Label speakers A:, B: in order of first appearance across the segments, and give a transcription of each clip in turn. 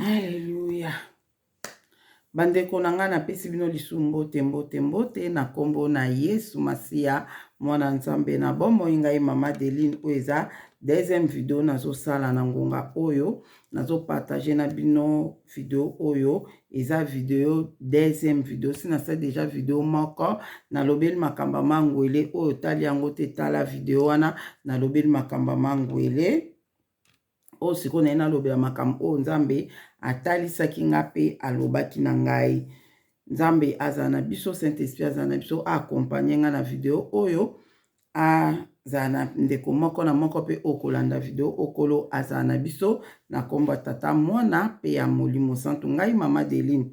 A: Alleluia. Bandeko na ngai, napesi bino lisusu mbote, mbote, mbote na nkombo na Yesu Masiya, mwana Nzambe na bomoi. Ngai Mama Deline, oyo eza deuxième video nazosala na ngonga oyo, nazopartager na bino video oyo. Eza video, deuxième video. Si nasali déjà video moko, nalobeli makambo ya mangwele. Oyo otali yango te, tala video wana, nalobeli makambo ya mangwele. Oyo sikoyo naye nalobela makambo oyo Nzambe atalisaki nga mpe alobaki na ngai. Nzambe azala na biso, Saint Esprit azala na biso, aaccompagner nga na video oyo, azala na ndeko moko na moko mpe okolanda video. Okolo azala na biso na nkombo ya Tata, Mwana mpe ya Molimo Santu. Ngai Mama Deline,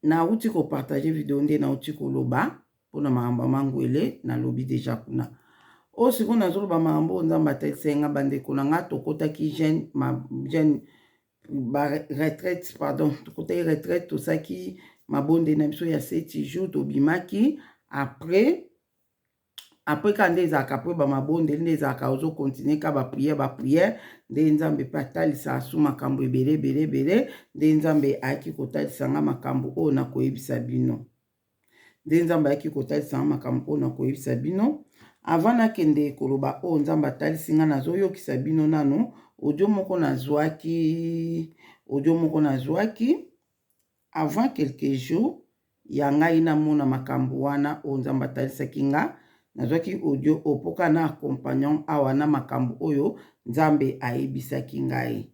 A: nauti kopartager video nde nauti koloba mpona makambo ya mangwele. Nalobi déjà kuna. Oyo sikoyo nazoloba makambo oyo Nzambe atalisaki nga. Bandeko na nga, tokɔtaki jeûne, jeûne ba retraite, pardon, tokɔtaki retraite, tosalaki mabonde na biso ya 7 jours. Tobimaki après kaka nde ezalaka, après bamabondeli nde ezalaka, ozocontinuer ka baprière, baprière nde Nzambe mpe atalisaka su makambo ebele ebele ebele. Nde Nzambe ayaki kotalisa nga makambo oyo nakoyebisa bino. Nde Nzambe ayaki kotalisa nga makambo oyo nakoyebisa bino. Avant nakende koloba oyo Nzambe atalisi nga, nazoyokisa bino nano audio moko nazwaki, audio moko nazwaki avant quelques jours ya ngai namona makambo wana oyo Nzambe atalisaki nga. Nazwaki audio oyo mpoka na accompagnant awa na makambo oyo Nzambe ayebisaki ngai.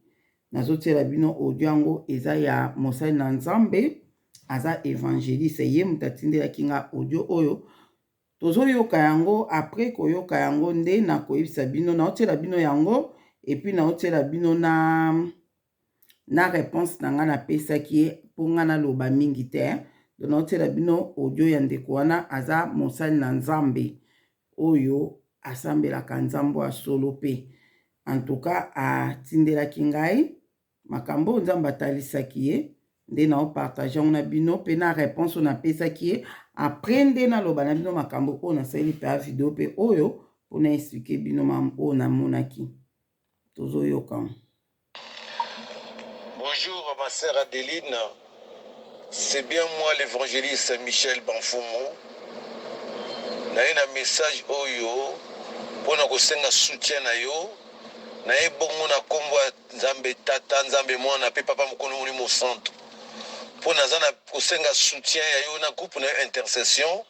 A: Nazotiela bino audio yango, eza ya mosali na Nzambe, aza évangéliste. Ye moto atindelaki nga audio oyo. Tozoyoka yango. Après koyoka yango nde nakoyebisa bino. Naotiela bino yango et puis naotiela bino na réponse na ngai napesaki ye, mpo ngai naloba mingi te. Donc naotiela bino audio ya ndeko wana, aza mosali na Nzambe oyo asambelaka Nzambe ya solo mpe en tout cas atindelaki ngai makambo oyo Nzambe atalisaki ye. Nde naopartager yango na bino mpe na réponse oyo napesaki ye. Après nde naloba na bino makambo oyo nasaleli mpe ya video mpe oyo mpona expliquer bino makambo oyo namonaki. Tozoyoka.
B: Bonjour ma sœur Adeline, c'est bien moi l'évangéliste Michel Banfumu. Naye na message oyo mpona kosenga soutien na yo. Naye bongo na nkombo ya Nzambe Tata, Nzambe Mwana mpe Papa Mokolo Molimo Santo, mpo naza na kosenga soutien ya yo na groupe na yo intercession,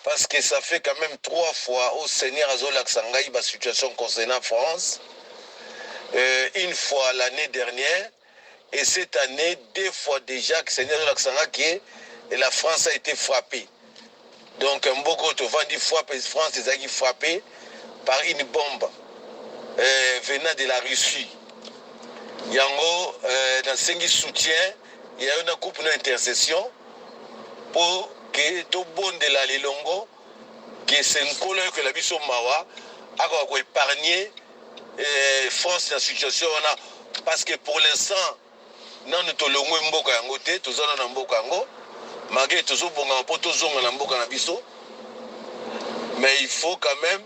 B: parce que ça fait quand même trois fois au Seigneur azolakisa ngai basituation concernant France, une fois l'année dernière et cette année deux fois déjà que Seigneur azolakisa nga ke la France a été frappée. Donc mboka oyo tovandi, frappe, France ezalaki frappée par une bombe venant de la Russie. Yango nasengi soutien ya yo na groupe na intercession mpo ke tobondela lelongo ke se Nkolo ayokela biso mawa, akoka koépargner France na situation wana, parce que pour l'instant nanu tolongwe mboka yango te. Toza nano na mboka yango, malgré tozobongama mpo tozonga na mboka na biso, mais il faut quand même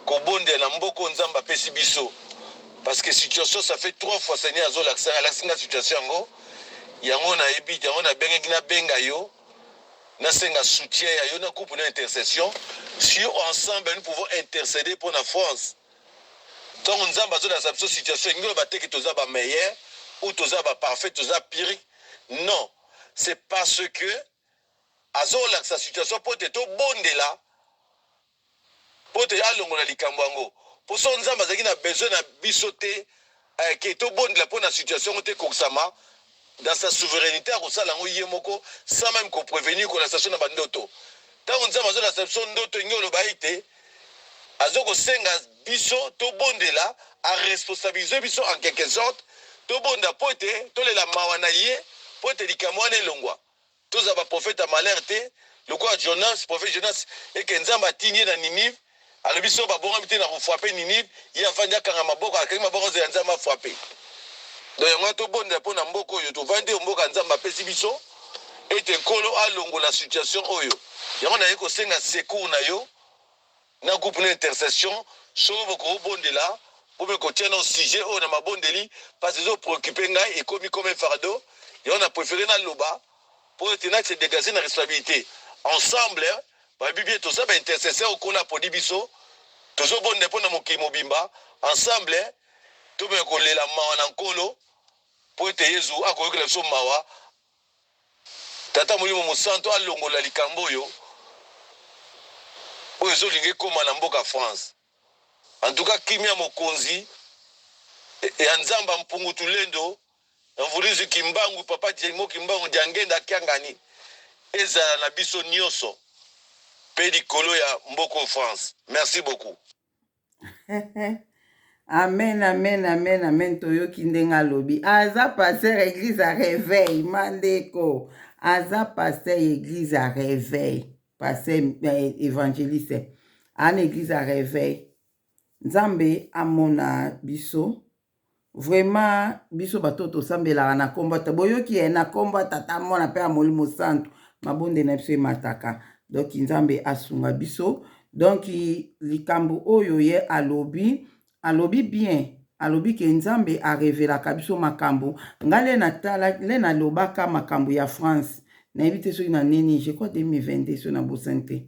B: kobondela na mboka oyo Nzambe apesi biso, parce que situation, ça fait trois fois Seigneur azolakisa, alakisi nga situation yango. Yango nayebi yango, nabengaki, nabenga yo, nasenga soutien ya yo na groupe na intercession. Si ensemble nous pouvons intercéder pour la France, ntango Nzambe azolakisa biso situation, elingi oloba te ke toza bameilleur ou toza baparfait, toza pire. Non, c'est parce que azolakisa situation mpo te tobondela mpo te alongola likambo yango. Mpo so Nzambe azalaki na besoin na biso te ke tobondela mpo na situation yango te ekokisama, dans sa souveraineté akosala yango ye moko sans même koprévenir, kolakisa biso na bandoto. Ntango Nzambe azolakisa biso ndoto, elingi oloba ete azokosenga biso tobondela, aresponsabiliser biso en quelque sorte, tobonda mpo ete tolela mawa na ye mpo ete likambo wana elongwa. Tozala baprofete ya malheur te lokola Jonas, prophète Jonas, eke Nzambe atindi ye na Ninive, alobi so babongami te na kofrapper Ninive. Ye avandi, akanga maboko, akangi maboko, azela Nzambe afrapper. Donc yango wana tobondela mpo na mboka oyo tovandi, oyo mboka Nzambe apesi biso, ete Nkolo alongola situation oyo. Yango naye kosenga secours na yo na groupe na intercession, soki bokobondela. Bomeka kotia nano sujet oyo na mabondeli parce ezo preoccuper ngai, ekomi comme un fardeau. Yango na prefere naloba mpo ete na se dégager na responsabilité. Ensemble, bayebi bien, toza ba intercesseur okola aponi biso, tozobonda mpo na mokili mobimba. Ensemble tomeka kolela mawa na Nkolo mpo ete Yezu akoyokela biso mawa. Tata Molimo Mosantu alongola likambo oyo ezolinga ekóma na mboka France. En tout cas, kimia mokonzi ya Nzambe Mpungu Tulendo na Mvuluzi Kimbangu, Papa Jemo Kimbangu Diangenda Kiangani, ezala na biso nyonso mpe likolo ya mboka France. Merci beaucoup.
A: Amen, amen, amen, amen. Toyoki ndenge alobi, aza pasteur église ya réveil. Mandeko aza pasteur église ya réveil, pasteur évangéliste ana église ya réveil. Nzambe amona biso vraiment. Biso bato tosambelaka na nkombo ata boyoki ye na nkombo ya Tata, Mwana mpe ya Molimo Santu, mabonde na biso emataka. Donc Nzambe asunga biso. Donc likambo oyo ye alobi, alobi bien, alobi ke Nzambe arevelaka biso makambo. Ngai le natala, le nalobaka makambo ya France, nayebi te soki na nini, je crois 2022, soki nabosani te.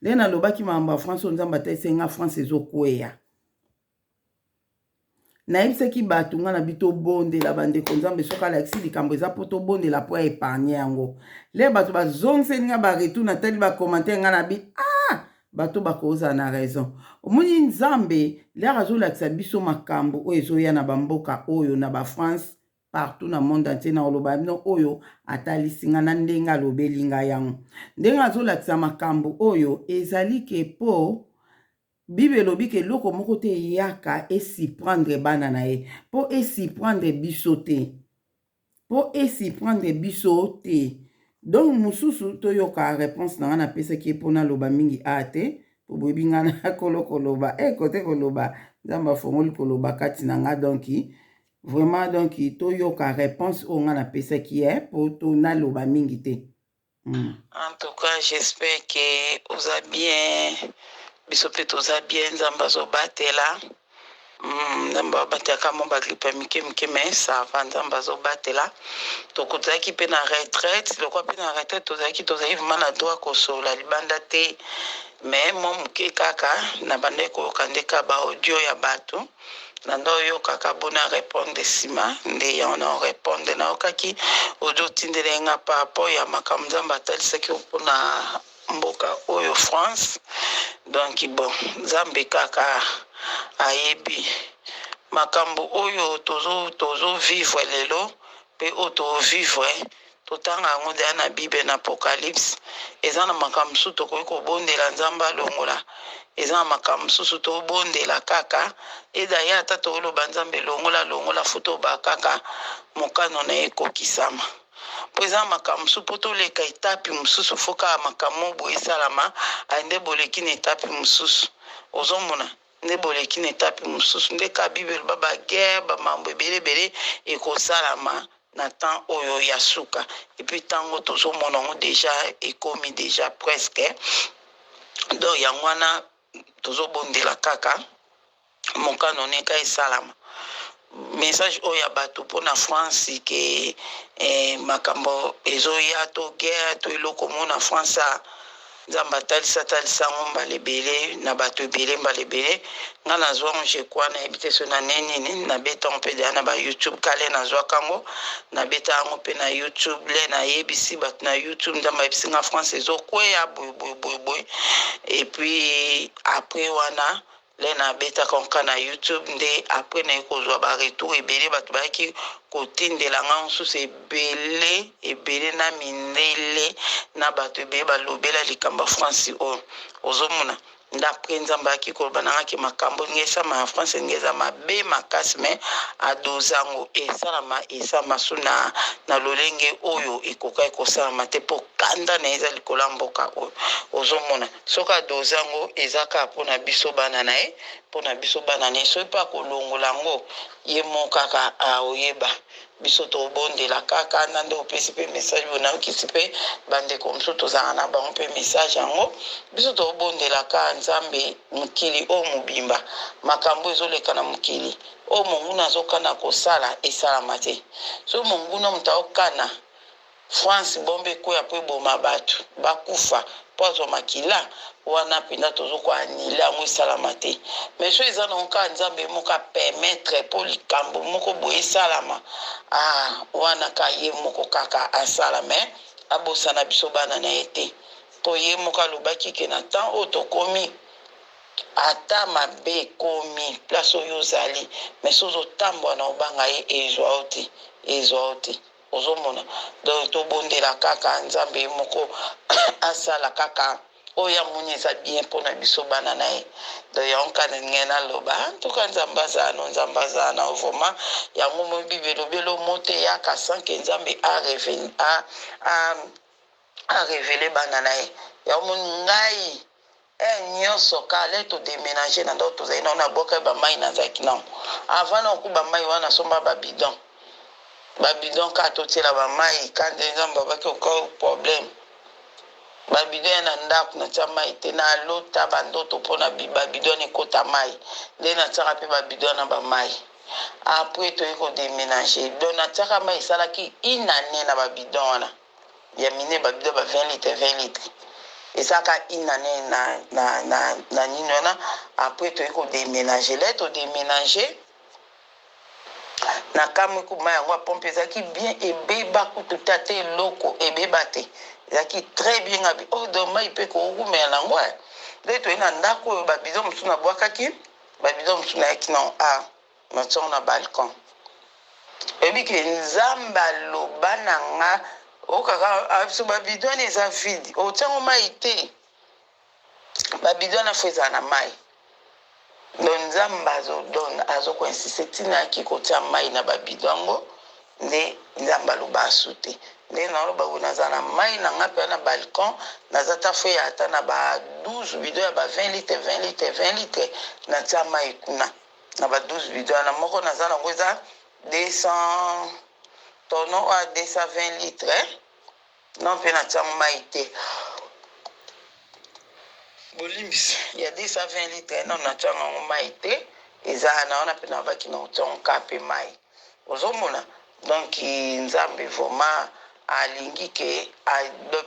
A: Nde nalobaki makambo ya France oyo Nzambe atalisi nga, France ezokweya. Nayebisaki bato nga na bi tobondela bandeko. Nzambe soki alakisi likambo, eza mpo tobondela mpo ya épargne yango. Le bato bazongiseli nga baretour, natali bacommentaire, nga na bi: ah, bato bakozala na raison. Omoni, Nzambe l'heure azolakisa biso makambo oyo ezoya na bamboka oyo, na bafrance, partout na monde entier, na oloba bino oyo atalisi nga na ndenge alobeli ngai yango, ndenge azolakisa makambo oyo, ezali ke mpo Bible elobi ke eloko moko te eyaka esurprendre bana na ye, mpo esurprendre biso te, mpo esurprendre biso te. Donc mosusu toyoka réponse na nga napesaki ye, mpo naloba mingi a te, mpo boyebi nga nakolo koloba e kote koloba, Nzambe afongoli koloba kati na nga. Donc vraiment, donc toyoka réponse oyo nga napesaki ye, mpo to naloba mingi te.
C: En tout cas, j'espère que oza bien, biso mpe toza bien. Nzambe azobatela. Nzambe abatelaka mo bagrippe ya mike mike, mais ça va, Nzambe azobatela. Tozalaki mpe na retraite, lokwa mpe na retraite tozalaki vraiment na droit kosolola libanda te, mais mwa moke kaka na bandaki koyoka nde ka baaudio ya bato na nde oyokaka bona répondre nsima nde yango na orépondre. Nayokaki audio otindela nga par rapport ya makambo Nzambe atalisaki mpona mboka oyo France. Donc bon, Nzambe kaka ayebi makambo oyo tozovivre lelo mpe oyo tovivre. Totanga yango deya na Bible, na Apocalypse. Eza na makambo mosusu tokoki kobondela Nzambe alongola, eza na makambo mosusu tobondela kaka edaye. Ata toloba Nzambe longola, longola, fu toba kaka mokano na ye ekokisama, mpo eza makambo mosusu, mpo toleka etape mosusu, fo kaka makambo boye esalama. Aye nde boleki na etape mosusu, ozomona nde boleki na etape mosusu. Nde ka Bible eloba baguerre, bamambo ebele ebele ekosalama na temps oyo ya suka. Et puis ntango tozomona yango déjà, ekomi déjà presque. Donc yango wana tozobondela kaka mokano neka esalama. Message oyo ya bato mpona France ke makambo ezoya to guerre to eloko mona France, Nzambe atalisa talisa yango mbala ebele na bato ebele, mbala ebele. Nga nazwa yango, je crois, nayebi te so na ne nini, nabeta yango mpe deya na bayoutube kale, nazwaka yango, nabeta yango mpe na YouTube. Le nayebisi bato na YouTube, Nzambe ayebisi nga France ezokweya boye boye boye boye. Et puis après wana, le nabetaka nka na YouTube nde après naye kozwa baretour ebele, bato bayaki kotindela nga mosusu ebele ebele, na mindele na bato ebele balobela likambo ya France oyo ozomona. Nde après Nzambe ayaki koloba nangaki makambo ndenge esama ya France, ndenge eza mabe makasi, mais adoza yango esalama, esalama so na lolenge oyo ekokaki kosalama te, mpo kanda na ye eza likolo ya mboka oyo ozomona. Soki adoza yango, eza kaka mpona biso bana na ye, mpona biso bana na ye. Soki mpe akolongola yango, ye mo kaka aoyeba. Biso tobondela kaka na nde opesi mpe message boye, nayokisi mpe bandeko mosusu tozalaka na bango mpe message yango. Biso tobondela kaka Nzambe, mokili oyo mobimba, makambo ezoleka na mokili oyo monguna azokana kosala esalama te. Soki monguna moto aokana France bombe ekweya po eboma batu bakufa po azwa makila wana penza tozo ko annuler yango esalama te mais soki eza nango kaka nzambe ye moko a permettre po likambo moko boye esalama ah wana ka ye moko kaka asala mais abosana biso bana na ye te po ye moko alobaki ke na temps oyo tokomi ata mabe ekomi place oyo ozali mais soki ozotambola na obanga ye ezwa yo te ezwa yo te. Ozomona donc tobondela kaka nzambe ye moko asala kaka oyo amoni eza bien pona biso bana na ye donc yango kaka nalingai naloba en tout cas nzambe azala no nzambe azala na yo vraiment yango moi bible elobi elo moto eyaka sans que nzambe a revele a, a, a revele bana na ye yango moni ngai Eh nioso ka le to demenager na ndaku tozali nao na bwakaki ba mayi nazalaki nao avant nao ku ba mayi wana nasomba ba bidon ba bidon ka totiela ba mayi ka nde nzambe abaki oka problème ba bidon ya na ndaku natia mayi te na lota ba ndoto pona ba bidon wana ekota mayi nde natiaka pe ba bidon wana ba mayi après toye ko demenager donc natiaka mayi esalaki une année na ba bidon wana. Ya mine ba bidon ba 20 litres 20 litres ezalaka une annee na, na, na, na nini wana après toyei kodeménage le todeménage na kamwe kuma yango ya pompe ezalaki bien ebeba kutu te ata eloko ebeba te ezalaki très bien ngabi oh donc mai mpe kokumela na yango eh. Nde toyei na ndako oyo babidon mosusu nabwakaki babidon mosusu nayaki na a Natia ngo na balcon. Oyebi ke Nzambe aloba na nga okaka biso ba bidon wana eza vide otia ngo mayi te. Ba bidon wana faut ezala na mayi. Donc Nzambe azo don azo ko insister tina yaki kotia mayi na ba bidon yango nde Nzambe aloba asu te. Nde naloba boye naza na mayi na nga mpenza na balcon naza ta faut ya ata na ba 12 bidon ya ba 20 litres 20 litres 20 litres natia mayi kuna. Na ba 12 bidon wana moko naza nango eza 200 tonneau oyo 220 litres non mpe natiango mai te bolimbisi ya 220 litres non natiango yango mai te eza na wana mpe nabaki na kotiango ka mpe mai ozomona donc nzambe vraiment alingi ke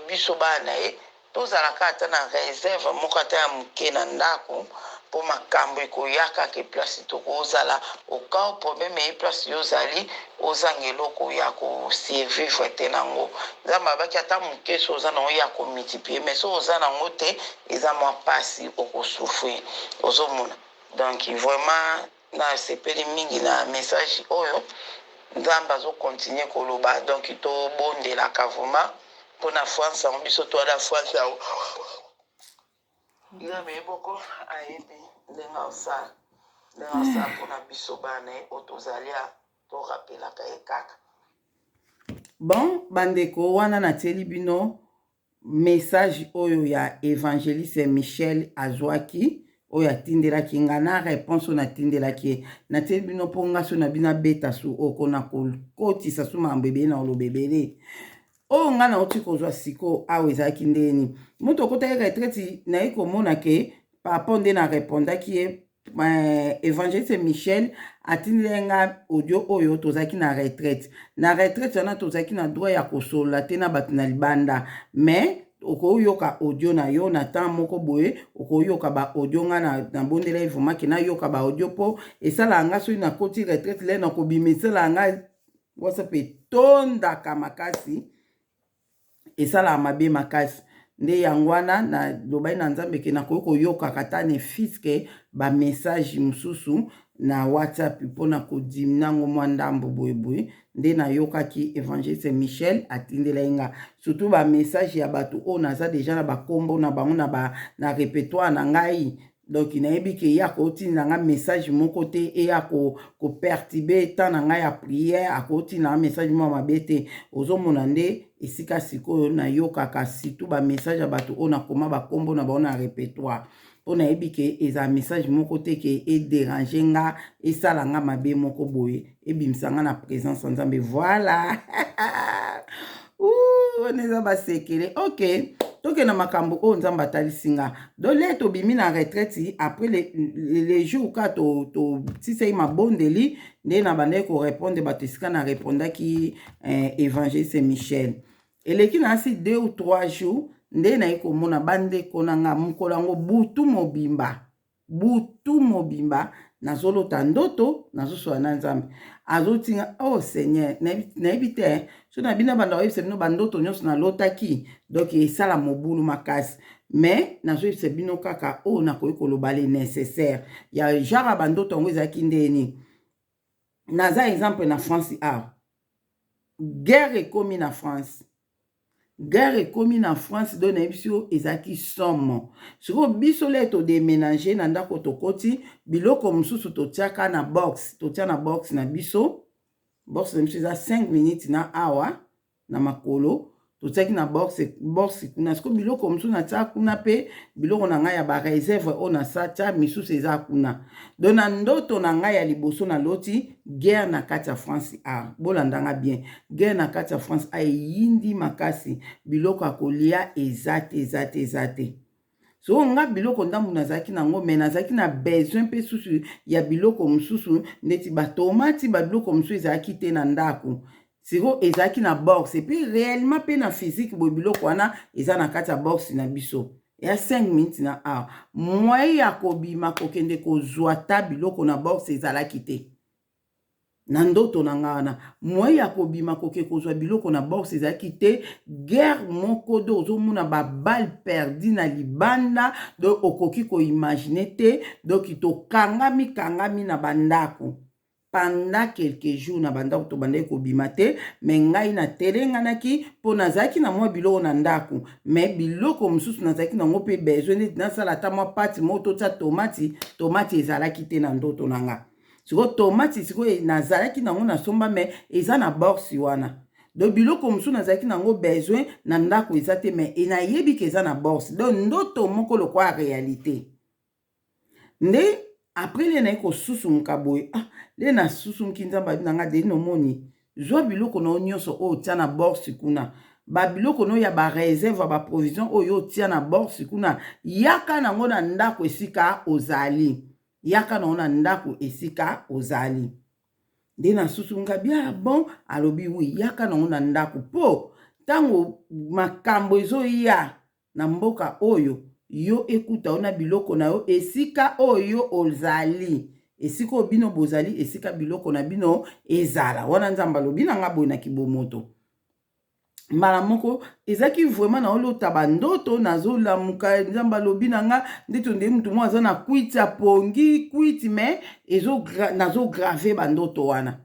C: biso bana na ye Tozalaka ata na reserve moko ata ya muke na ndaku po makambu ekoya kaka place tokozala au cas où problème eye place yo ozali ozanga eloko ya ko survivre te nango. Nzambe alobaki ata muke soki oza nango ye ako multiplier mais soki oza nango te eza mwa pasi oko souffrir ozomona donc vraiment Nasepeli mingi na message oyo nzambe azo continuer koloba donc tobondelaka vraiment pona France yango biso toala France yango nzambe ye moko ayebi ndenge asala ndenge asala pona biso bana ye oyo tozali torapelaka ye kaka.
A: Bon bandeko wana natieli bino Message oyo ya evangeliste Michel azwaki oyo atindelaki nga na reponse oyo natindelaki ye natieli bino mpo nga so na bino abeta su oko na kokotisa su makambo ebele na koloba ebele oyo nga nauti kozwa sikoyo awa ezalaki ndeni moto okotaki retraite naye komona ke par rapport nde na repondaki ye eh, évangéliste Michel atindeli nga audio oyo tozalaki na retraite. Na retraite wana tozalaki na droit ya kosolola te na bato na libanda, mais okoyoka audio na yo na temps moko boye, okoyoka ba audio nga na nabondela ye vraiment ke nayoka ba audio mpo esalaka nga soki nakoti retraite le nakobima esalaka nga WhatsApp etondaka makasi esalaka mabe makasi nde yango wana nalobaki na nzambe ke nakoki koyokaka ata ne fiske bamessage mosusu na whatsapp mpona kodimina yango mwa ndambo boyeboye nde nayokaki evangeliste michel atindelaki nga surtout bamessage ya bato oyo naza deja na bakombo na bango na, ba, na repertoire na ngai Donc nayebi ke ye akotinda nga message moko te eya ko ko perturber temps na ngai ya prière, akotinda nga message moko mabe te. Ozomona nde esika sikoyo nayokaka surtout ba message ya bato oyo nakoma ba kombo na bango na repertoire. Mpo nayebi ke eza message moko te ke ederange nga, esala nga mabe moko boye, ebimisa nga na présence ya Nzambe. Voilà, wana eza basekele. Ok, tokende na makambo oyo Nzambe atalisi nga. Donc le tobimi na retraite, après le jour ka totisaki to mabondeli, nde na bandaki korépondre bato esika na répondaki évangéliste Michel. Eleki na asi 2 ou 3 jours, nde naye komona bandeko na nga. Mokolo yango butu mobimba, butu mobimba nazolota ndoto, nazosola na Nzambe, azotinga. Oh Seigneur, nayebi te so na bino banda koyebisa bino bandoto nyonso nalotaki. Donc esala mobulu makasi, mais nazoyebisa bino kaka oyo nakoki koloba, le nécessaire ya genre ya bandoto yango ezalaki ndeni. Naza exemple na France awa, guerre ekomi na France, guerre ekomi na France. Donc nayebi biso ezalaki somo. Sikoyo biso le todéménage na ndako, tokoti, biloko mosusu totiaka na box, totia na box na biso. Box na biso eza 5 minutes na awa na makolo. Totiaki na box, box kuna. Sikoyo biloko mosusu natia kuna, mpe biloko na ngai ya baréserve oyo nasatia misusu eza kuna. Donc na ndoto na ngai ya liboso, naloti guerre na kati ya France. A bolandanga bien, guerre na kati ya France a eyindi makasi, biloko ya kolia eza te, eza te, eza te. So nga biloko ndambu nazalaki nango, mais nazalaki na besoin mpe susu ya biloko mosusu ndeti batomati, babiloko mosusu ezalaki te na ndako. Sikoyo ezalaki na box, et puis réellement mpe na physique boye, biloko wana eza na kati ya box na biso ya 5 minutes na awa. Moyen ya kobima kokende kozwa ta biloko na box ezalaki te. Na ndoto na nga wana, moyen ya kobima koke kozwa biloko na box ezalaki te. Guerre moko, do ozomona baballes perdues na libanda, donc okoki koimaginer te. Donc tokangami kangami na bandako pendant quelques jours na bandako, tobandaki kobima te. Mais ngai natelenganaki mpo nazalaki na mwa biloko na ndako, mais biloko mosusu nazalaki nango mpe besoin neti nasala ata mwa pâte moko, totia tomati. Tomati ezalaki te na ndoto na nga. Sikoyo tomati, sikoyo nazalaki nango, nasomba, mais eza na box wana. Donc biloko mosusu nazalaki nango besoin na ndako eza te, mais nayebi ke eza na box. Donc ndoto moko lokwa réalité. Nde après le naye kosusumuka boye, ah, le nasusumuki, Nzambe abi na nga: "Deni, omoni, zwa biloko na yo nyonso oyo otia na box kuna, babiloko na oyo ya baréserve, ya baprovision oyo otia na box kuna, yaka nango na ndako esika ozali, yaka nango na ndako esika ozali." Nde nasusumuka bia. Ah bon, alobi: "Oui, yaka nango na ndako, mpo ntango makambo ezoya na mboka oyo, yo ekuta yo na biloko na yo esika oyo ozali, esika oyo bino bozali, esika biloko na bino ezala wana." Nzambe alobi na nga boye na kibomoto. Mbala moko ezalaki vraiment naolota bandoto, nazolamuka, Nzambe alobi na nga ndeti onde mutu moko aza na kwiti, apongi kwiti, mais nazograver bandoto wana.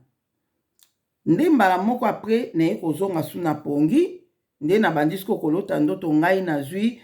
A: Nde mbala moko après naye kozonga su na pongi, nde nabandi siko kolota ndoto. Ngai nazwi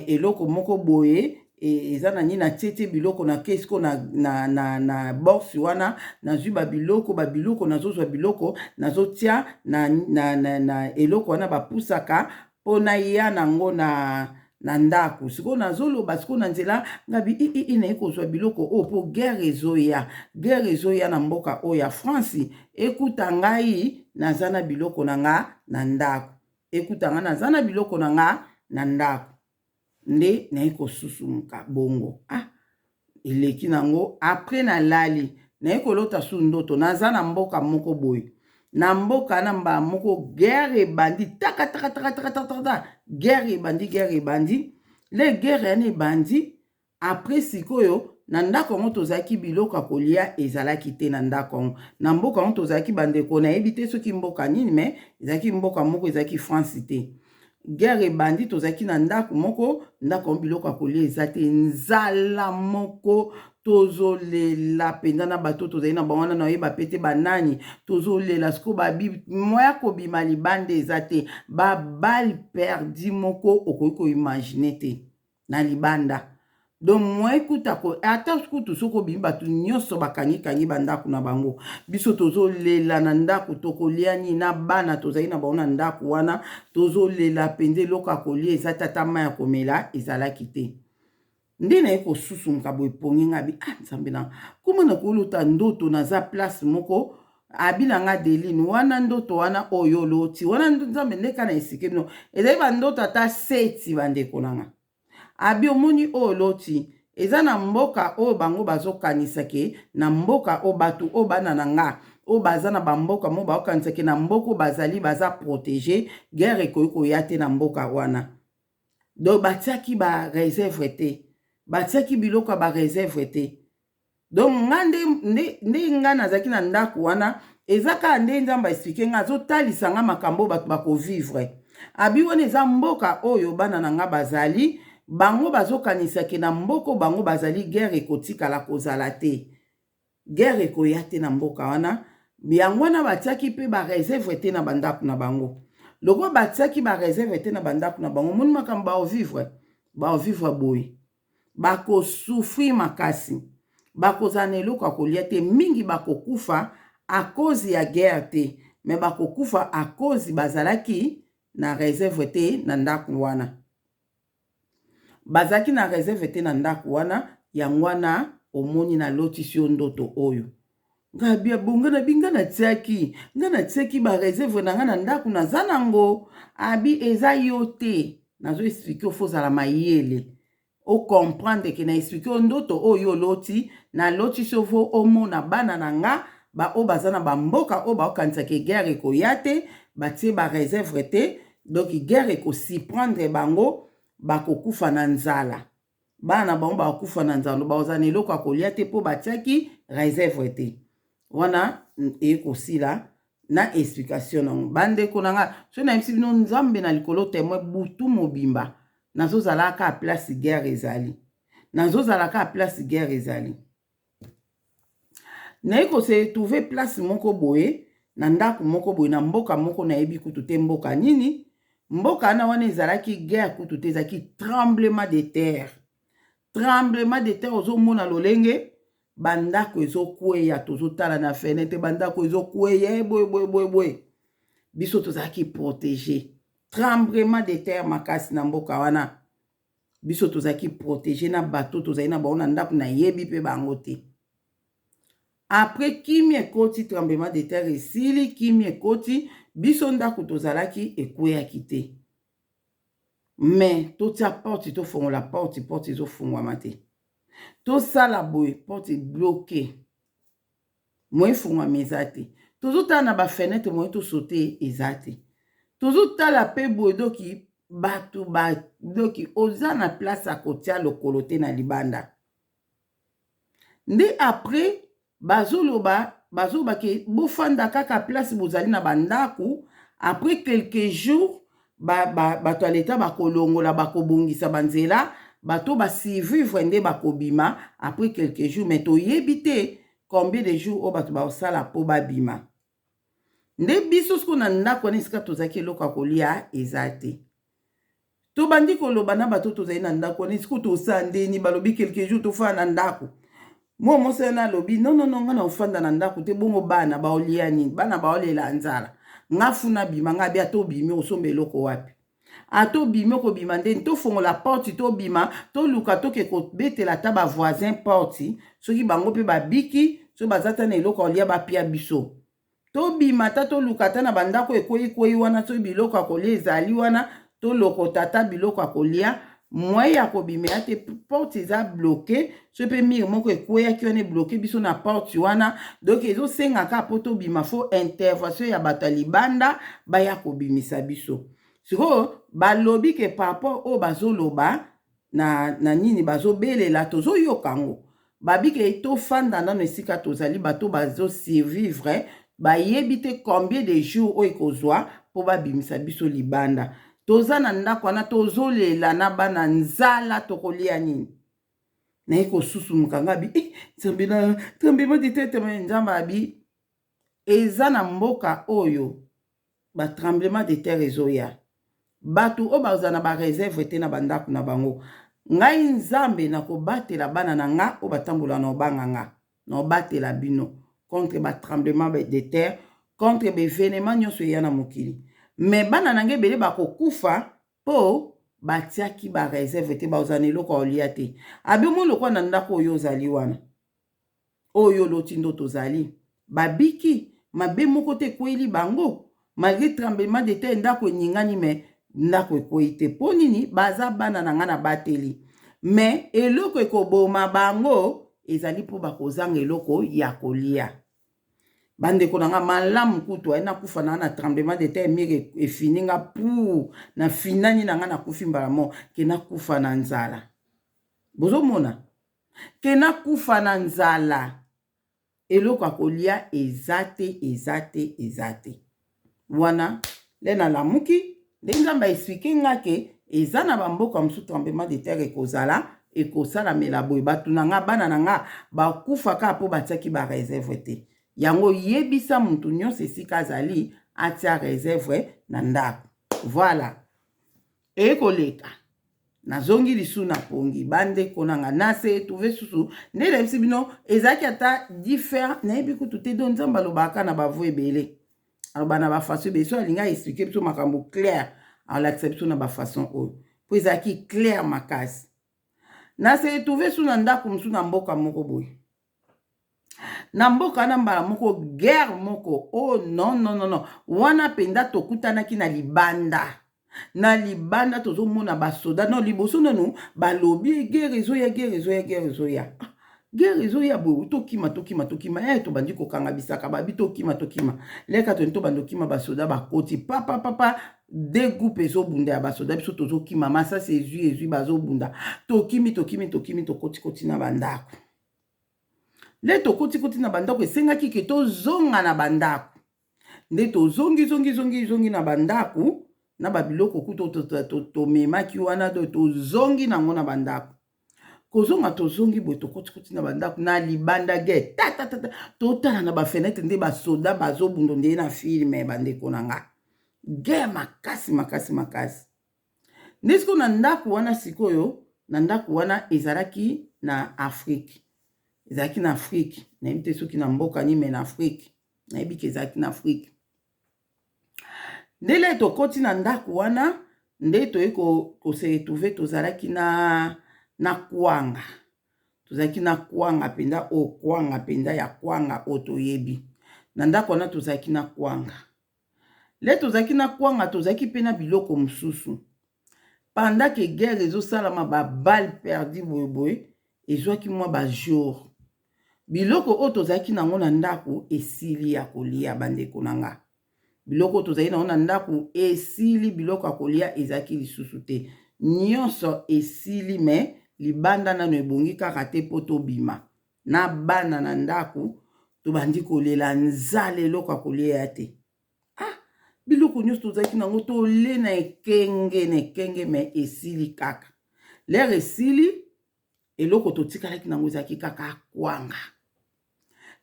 A: eloko moko boye eza na nini, natie biloko na ke siko na box wana, nazwi babiloko, babiloko, nazozwa biloko, nazotia na eloko wana bapusaka mpo naya nango na ndako. Sikoyo nazoloba sikoyo na nzela, ngabi ii naye kozwa biloko oyo mpo guerre ezoya, guerre ezoya na mboka oyo ya France, ekuta ngai naza na biloko na nga na ndako, ekuta ngai naza na biloko na nga na ndako. Nde naye kosusumuka bongo. Ah, eleki nango. Après nalali, naye kolota su ndoto, naza na mboka moko boye. Na mboka na mbala moko guerre ebandi, taka taka taka taka taka taka, guerre ebandi, guerre ebandi. Le guerre yana ebandi. Après sikoyo na ndako yango tozalaki, biloko ya kolia ezalaki te na ndako yango, na mboka yango tozalaki. Bandeko, nayebi te soki mboka nini, mais ezalaki mboka moko, ezalaki France te. Guerre ebandi, tozalaki na ndako moko, ndako yango biloko ya kolia eza te, nzala moko, tozolela mpenza na bato tozali na bango wana, nayeba pe te banani, tozolela. Sikoyo babi moya kobima libanda eza te, baballes perdues moko okoki koimaginer te na libanda. Donc moyen kuta ko ata kutu soki obimi, bato nyonso bakangikangi bandako na bango. Biso tozolela na ndako, tokolia nini na bana tozali na bango na ndako wana? Tozolela mpenza, eloko ya kolia eza te, ata mai ya komela ezalaki te. Nde naye kosusumuka boye pongi nga abi ah nzambe na koma na kolota ndoto naza place moko abi na nga Adeline wana ndoto wana oyo oloti wana nzambe nde kaka na esike bino ezali bandoto ata seti bandeko na nga abi omoni oyo oloti eza na mboka oyo bango bazokanisa ke na mboka oyo bato oyo bana na nga oyo baza na bamboka mo baokanisa ke na mboka oyo bazali baza protege guerre ekoki koya te na mboka wana. Donc batiaki ba reserve te, batiaki biloko ya ba reserve te. Donc nga nde, nde, nde nga nazalaki na ndako wana, eza kaka nde Nzambe aexplike nga, azotalisa nga makambo oyo bato bakovivre. Abi wana eza mboka oyo bana na nga bazali, bango bazokanisa ke na mboka oyo bango bazali guerre ekotikala kozala te. Guerre ekoya te na mboka wana, yango wana batiaki pe ba reserve te na ba ndako na bango. Lokola batiaki ba reserve te na ba ndako na bango, omoni makambo bao vivre? Bao vivre boye. Bako souffrir makasi. Bakozala na eloko ya kolia te, mingi bakokufa à cause ya guerre te, mais bakokufa à cause bazalaki na reserve te na ndako wana. Bazalaki na reserve te na ndako wana, yango wana omoni nalotisi yo ndoto oyo. Nga bia bonga na bi nga natiaki nga natiaki ba reserve na nga na ndako naza nango abi eza yo te nazo explique yo faut ozala mayele o comprendre ke na explique yo ndoto oyo oloti nalotisi yo fo omona bana na nga ba oyo baza na ba mboka oyo baokanisa ke guerre ekoya te batie ba reserve te donc guerre eko surprendre bango bakokufa na nzala bana na bango bakokufa na nzala bakozala na eloko ya kolia te mpo batiaki reserve te wana ekosila na explication nango bandeko na nga soki nayebisi bino nzambe na likolo temoin butu mobimba nazozala kaka place guerre ezali nazozala kaka place guerre ezali Naye ko se retrouver place moko boye na ndako moko boye na mboka moko nayebi kutu te mboka nini mboka wana wana ezalaki guerre kutu te ezalaki tremblement de terre tremblement de terre ozomona lolenge bandako ezokweya tozotala na fenetre bandako ezokweya eh, boye boye boye boye biso tozalaki protege tremblement de terre makasi na mboka wana biso tozalaki protege na bato tozali na bango na ndako nayebi mpe bango te apres kimia ekoti tremblement de terre esili kimia ekoti biso ndako tozalaki ekweyaki te me totia porte tofongola porte porte ezofungwama te tosala boye porte bloke moyen efungwama eza te tozotala na bafenetre moyen tosote eza te tozotala mpe boye doki bato ba doki oza na place ya kotia lokolo te na libanda nde après bazoloba bazoloba ke bofanda kaka place bozali na bandako après quelques jours bato ba, ba ya leta bakolongola bakobongisa banzela bato basurvivre nde bakobima après quelques jours mais toyebi te combien de jours oyo bato bakosala mpo babima nde biso sikoyo na ndako wana esika tozalaki eloko ya kolia eza te tobandi koloba na bato tozali na ndako wana esiko tosala ndeni balobi quelque jour tofanda na ndako mwa mwasi wana alobi nonono nga na ofanda na ndako te bongo bana baolia nini bana baolela nzala nga funa bima nga abi ata obimi osomba eloko wapi ata obimi okobima ndeni tofongola porte tobima toluka toke kobetela ata bavoisin porte soki bango mpe babiki soki baza ata na eloko ya kolia bapia biso Tobima ata toluka ata na bandako ekwei-kwei wana soki biloko ya kolia ezali wana tolokota ata biloko ya kolia moyen ya kobima ya te porte eza bloke soki mpe mire moko ekweyaki wana ebloke biso na porte wana donc ezosenga kaka mpo tobima fo intervention ya bato ya libanda baya kobimisa biso sikoyo balobi ke par rapport oyo bazoloba na, na nini bazobelela tozoyoka yango babike tofanda nano esika tozali bato bazo survivre bayebi te combien de jours oyo ekozwa mpo babimisa biso libanda toza na ndako wana tozolela na bana nzala tokolia nini naye kosusumuka nga abi eh, nzambe na nzambe maditete nzambe abi eza na mboka oyo ba tremblement de terre ezoya bato oyo bazala na ba reserve te na bandako na bango ngai nzambe nakobatela bana na nga oyo batambola na obanga nga na obatela bino contre ba tremblement de terre contre ba evenement nyonso eya na mokili me bana na nga ebele bakokufa mpo. batiaki ba reserve te, bakozala na eloko ya kolia te. Abi omoni lokola na ndako oyo ozali wana, oyo oloti ndoto ozali, babiki mabe moko te ekweyeli bango, malgré tremblement de terre, ndako eningani me ndako ekweyi te. Mpo nini? Baza bana na ngai, nabateli. Me eloko ekoboma bango ezali mpo bakozanga eloko ya kolia. Bandeko na nga, malamu kutu aye nakufa na nga na tremblement de terre, mire efini nga puu, na finani na nga, nakufi mbala moko, ke nakufa na nzala. Bozomona ke nakufa na nzala, eloko ya kolia eza te, eza te, eza te. Wana nde nalamuki, nde Nzambe aexplike nga ke eza na bamboka mosusu tremblement de terre ekozala, ekosalamela boye, bato na nga, bana na nga bakufa kaka mpo batiaki bareserve te. Yango yebisa motu nyonso esika azali atia reserve na ndako. Voilà, ekoleka. Nazongi lisu na pongi, bandeko na nga, nase retrouve susu nde nayebisi bino ezalaki ata different, nayebi kutu te. Do Nzambe alobaka na bavo ebele, aloba na bafaçon ebele. So alingi aexplike biso makambo clair, alakisa biso na bafaçon oyo, mpo ezalaki clair makasi. Nase retrouve su na ndako mosusu na mboka moko boye, na mboka wana mbala moko guerre moko. Oh non, non, non, non, wana mpenza tokutanaki na libanda, na libanda tozomona basoda. No liboso nanu balobi guerre ezoya, guerre ezoya, guerre ezoya, guerre ezoya boye, tokima, tokima, tokima. Tobandi kokanga bisaka, babi tokima, tokima, leka toni, tobandi okima. Basoda bakoti papa papa, deux groupe ezobunda ya basoda, biso tozokima, masasi ezwi ezwi, bazobunda, tokimi, tokimi, tokimi, tokotikoti na bandako. Nde tokotikoti na bandako, esengaki ke tozonga na bandako. Nde tozongi, zongi, zongi, zongi na bandako na babiloko kutu tomemaki wana, do tozongi nango na bandako. Kozonga, tozongi boye, tokotikoti na bandako, na libanda ge tatatata, totala na bafenetre nde basoda bazobunda nde na filme. Bandeko na nga, guerre makasi, makasi, makasi. Nde sikoyo na ndako wana, sikoyo na ndako wana ezalaki na Afrique, ezalaki na Afrique, nayebi te soki na mboka nini, me na Afrique, nayebi ke ezalaki na Afrique. Ndele tokoti na ndako wana, nde toyei kose retrouve, tozalaki na kwanga, tozalaki na kwanga mpenza, oyo kwanga mpenza ya kwanga oyo toyebi na ndako wana. Tozalaki na kwanga, le tozalaki na kwanga, tozalaki mpe na biloko mosusu. Pendant ke guerre ezosalama, baballe perdu boyeboye, ezwaki mwa bajour, biloko oyo tozalaki nango na ndako esili ya kolia. Bandeko na nga, biloko oyo tozalaki nango na ndako esili, biloko ya kolia ezalaki lisusu te, nyonso esili. Me libanda nano ebongi kaka te mpo tobima na bana na ndako. Tobandi kolela nzala, eloko ya kolia ya te. Ah, biloko nyonso tozalaki nango tole na ekenge na ekenge, me esili kaka. Lere esili, eloko totikalaki nango ezalaki kaka kwanga.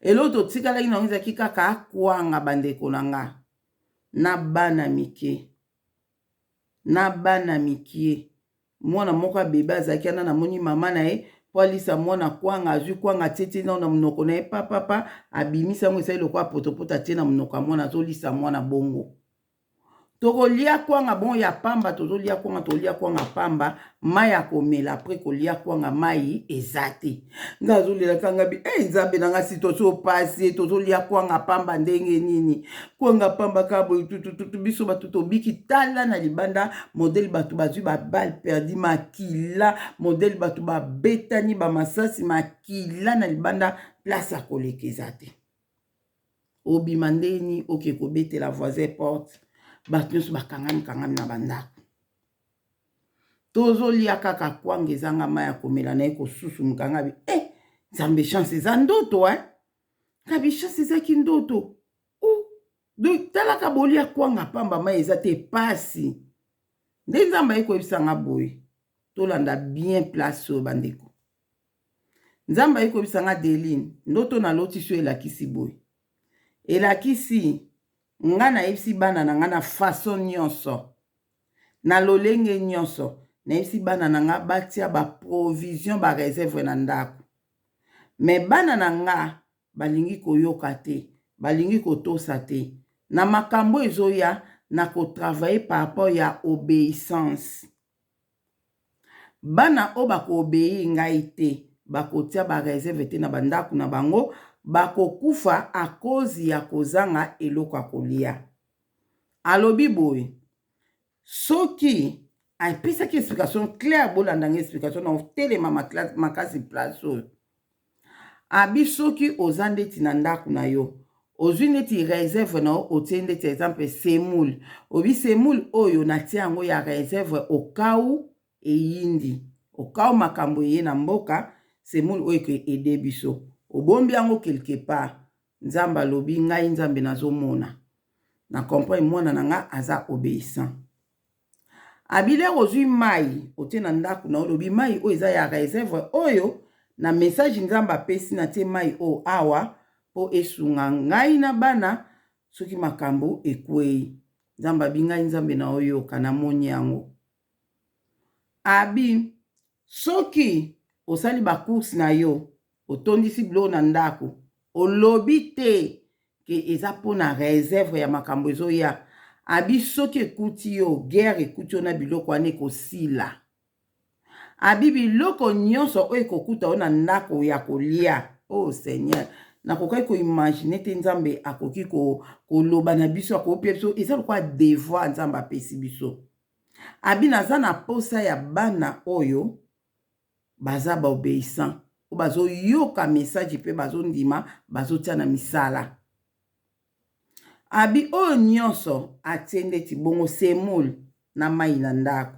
A: Eloko totikalaki nango ezalaki kaka kwanga. Bandeko na nga, na bana mike, na bana mikie, mwana moko abebe azalaki wana, namoni mama na ye mpo alisa mwana kwanga, azwi kwanga, atietie nao na monoko na ye, papapa, abimisi yango, esali lokola potopoto, atie na monoko ya mwana, azolisa mwana bongo. Tokolia kwanga bongo ya pamba, tozolia kwanga, tolia kwanga pamba, mai ya komela apres kolia kwanga mai eza te. Nga azolelaka nga bi hey, Nzambe na nga, situation opasi, tozolia kwanga pamba ndenge nini? Kwanga pamba kaka boye tutututu, biso bato tobiki. Tala na libanda modele bato bazwi baballe perdu, makila, modele bato babetani bamasasi, makila na libanda, place ya koleka eza te. Obima ndeni oke kobetela voisin porte? Bato nyonso bakangami kangami na bandako. Tozolia kaka kwanga ezanga mai ya komela. Na ye kosusumuka, ngabi eh, Nzambe, chance eza ndoto eh? Ngabi chance ezaki ndoto. Donc talaka, bolia kwanga pamba, mai eza te, pasi. Nde Nzambe aye koyebisanga boye, tolanda bien place oyo bandeko. Nzambe aye koyebisanga: Deline, ndoto naloti so elakisi boye, elakisi nga nayebisi bana na nga na façon nyonso, na lolenge nyonso, nayebisi bana na nga batia baprovision, bareserve na ndako. Me bana na nga balingi koyoka te, balingi kotosa te. Na makambo ezoya na kotravaille par rapport ya obéissance. Bana oyo bako obeir ngai te, bakotia ba reserve te na ba ndaku na bango, bakokufa à cause ya kozanga eloko ya kolia. Alobi boye, soki apesaki explication claire, bolanda nga explication na otelema makasi place oyo. Abi soki oza ndeti na ndaku na yo, ozwi ndeti reserve na yo, otie ndeti exemple semoule, obi semoule oyo natie yango ya reserve au cas où eyindi, au cas où makambo eye na mboka, semoule oyo eko aider biso, obombi yango quelque part. Nzambe alobi ngai Nzambe nazomona, na comprendre mwana na nga aza obeissant. Abi lere ozwi mayi otie na ndaku na olobi mayi oyo eza ya reserve oyo na message Nzambe apesi natie mayi oyo awa po esunga ngai na bana soki makambo ekweyi. Nzambe abi ngai Nzambe na oyoka namoni yango. Abi soki osali ba course na yo otondisi biloko na ndako olobi te ke eza pona reserve ya makambo ezoya abi soki ekuti yo guerre ekuti yo na biloko wana ekosila abi biloko nyonso oyo ekokuta yo na ndako ya kolia oh seigneur nakokaki koimagine te nzambe akoki koloba na biso akopia biso eza lokola devoir nzambe apesi biso abi naza na posa ya bana oyo baza ba obeissant oyo bazoyoka message mpe bazondima bazotia na misala abi oyo nyonso atie ndeti bongo semoule na mai na ndako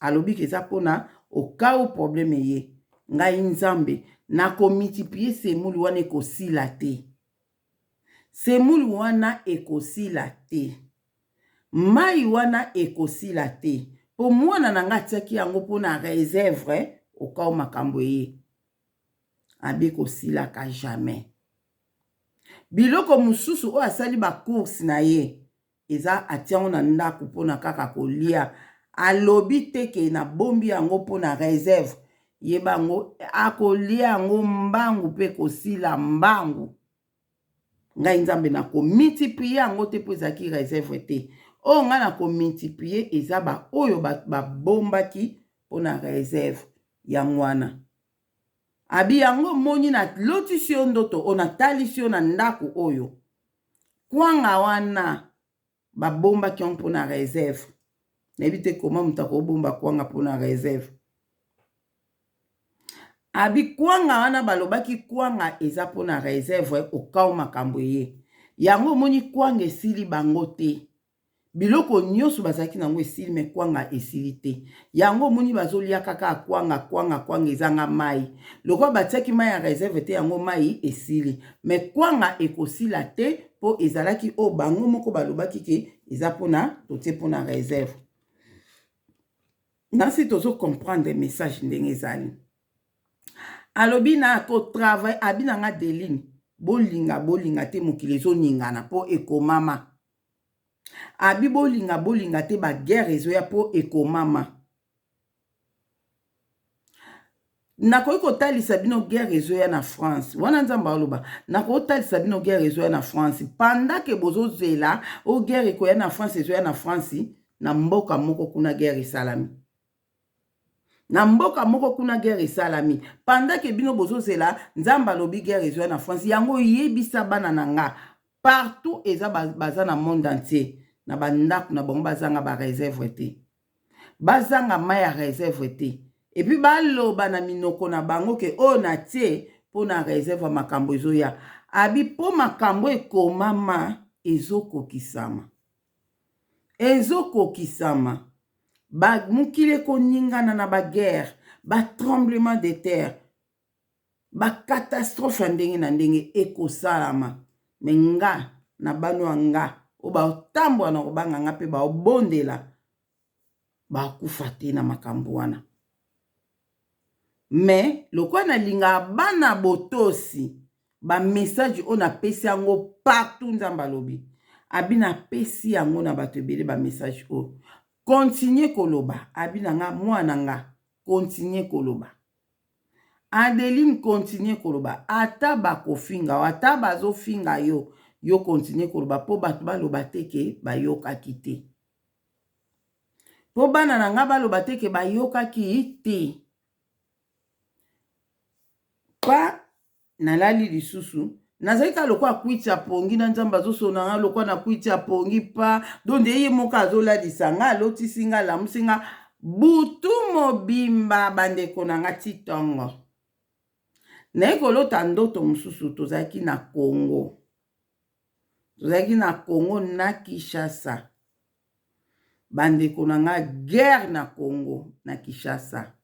A: alobi ke eza mpona okau probleme eye ngai nzambe nakomultiplie semoule wana ekosila te semoule wana ekosila te Mayi wana ekosila te po mwana na nga atiaki yango po na reserve au cas où makambo eye. Abi ekosilaka jamais. Biloko mosusu oyo asali ba course na ye eza atia yango na ndako pona kaka kolia. Alobi te ke nabombi yango po na reserve. Yeba yango akolia yango mbangu pe ekosila mbangu. Ngai Nzambe nako multiplier yango te mpo ezalaki reserve te. Oyo ngai nako multiplier eza ba oyo babombaki mpo na reserve yango wana. Abi yango omoni nalotisi yo ndoto oyo natalisi yo na ndako oyo kwanga wana babombaki yango mpo na reserve. Nayebi te koma moto akobomba kwanga mpo na reserve. Abi kwanga wana balobaki kwanga eza mpo na reserve okao makambo eye. Yango omoni kwanga esili bango te. Biloko nyonso bazalaki nango esili me kwanga esili te. Yango omoni bazolia kaka kwanga kwanga kwanga ezanga mai. Lokola batiaki mai ya reserve te yango mai esili. Me kwanga ekosila te mpo ezalaki oyo bango moko balobaki ke eza mpona totie mpona reserve. Nasi tozo comprendre message ndenge ezali. Alobi na ko travailler abi na nga Deline bolinga bolinga te mokili ezoningana mpo ekomama. Abi bolinga bolinga te ba guerre ezoya mpo ekomama. Nakoki kotalisa bino guerre ezoya na France wana nzambe aloba nakotalisa bino guerre ezoya na France pendant ke bozozela o guerre ekoya na France ezoya na France na mboka moko kuna guerre esalami na mboka moko kuna guerre esalami pendant ke bino bozozela nzambe alobi guerre ezoya na France yango yebisa bana na nga partout eza baza na monde entier na bandako na bango bazanga ba reserve te bazanga mai ya reserve te epuis baloba na minoko na bango ke oyo natie mpo na reserve ya makambo ezoya abi mpo makambo ekomama ezokokisama ezokokisama ba mokili ekoningana na baguerre ba tremblement de terre ba catastrophe ya ndenge na ndenge ekosalama me nga na bano ya nga oyo baotambola na kobanga nga mpe baobondela bakufa te na makambo wana me lokola nalingaka bana botosi bamessage oyo napesi yango partout nzambe alobi abi napesi yango na bato ebele bamessage oyo continue koloba abi na nga mwana nga continue koloba Adeline continue koloba ata bakofinga yo ata bazofinga yo yo continue koloba mpo bato baloba te ke bayokaki te. Mpo bana na nga baloba te ke bayokaki te. Pa nalali lisusu nazali kaka lokola kwiti ya pongi na nzambe azosona nga lokola na kwiti ya pongi pa donc nde ye moko azolalisa nga alotisi nga alamusi nga butu mobimba bandeko na nga ti ntongo naye kolota ndoto mosusu tozalaki na congo tozalaki na congo na kinshasa bandeko na nga guerre na congo na kinshasa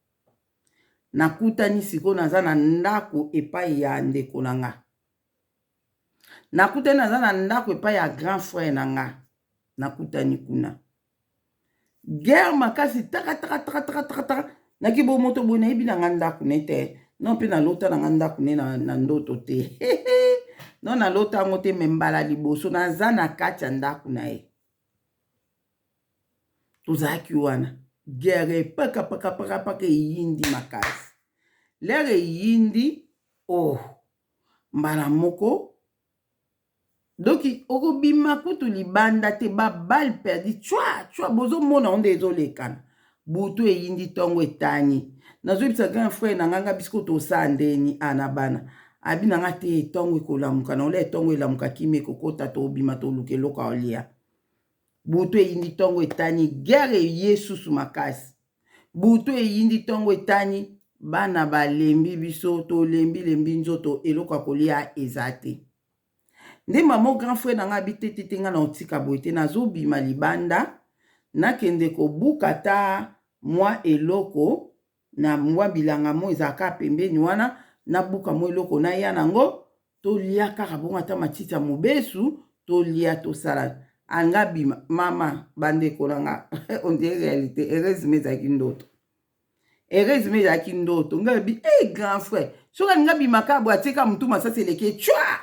A: Nakutani sikoyo naza na ndako epai ya ndeko na nga. Nakutani naza na ndako epai ya grand frère na nga. Nakutani kuna. Guerre makasi taka taka taka taka taka taka. Naki bo moto boye nayebi na nga ndako ne te. Non mpe nalota na nga ndako ne na, na ndoto te. Non nalota yango te me mbala liboso naza na kati ya ndako na ye. Tozalaki wana guerre epaka paka paka paka eyindi makasi lere eyindi oh mbala moko doki okobima kutu libanda te ba balle perdu cwa cwa bozomona ngo nde ezolekana butu eyindi ntongo etani nazoyebisa grand frère na nga nga bisiko tosala ndeni a na bana abi na nga te ntongo ekolamuka na olia ntongo elamuka kimi ekokota tobima toluka eloko ya olia Butu eyindi tongo etani guerre eye susu makasi. Butu eyindi tongo etani bana balembi biso tolembi lembi nzoto eloko ya kolia eza te. Nde mama grand frère na nga abi te te te nga na otika boye te nazobima libanda nakende kobuka ata mwa eloko na mwa bilanga mo ezalaka pembeni wana nabuka mwa eloko naya nango tolia kaka bongo ata matiti ya mobesu tolia tosala anga bima mama bandeko na nga on dirait réalité heureusement ezalaki ndoto heureusement ezalaki ndoto ngai bi e hey, grand frère soki alinga bima kaka boye atieka motu masasi eleki cwa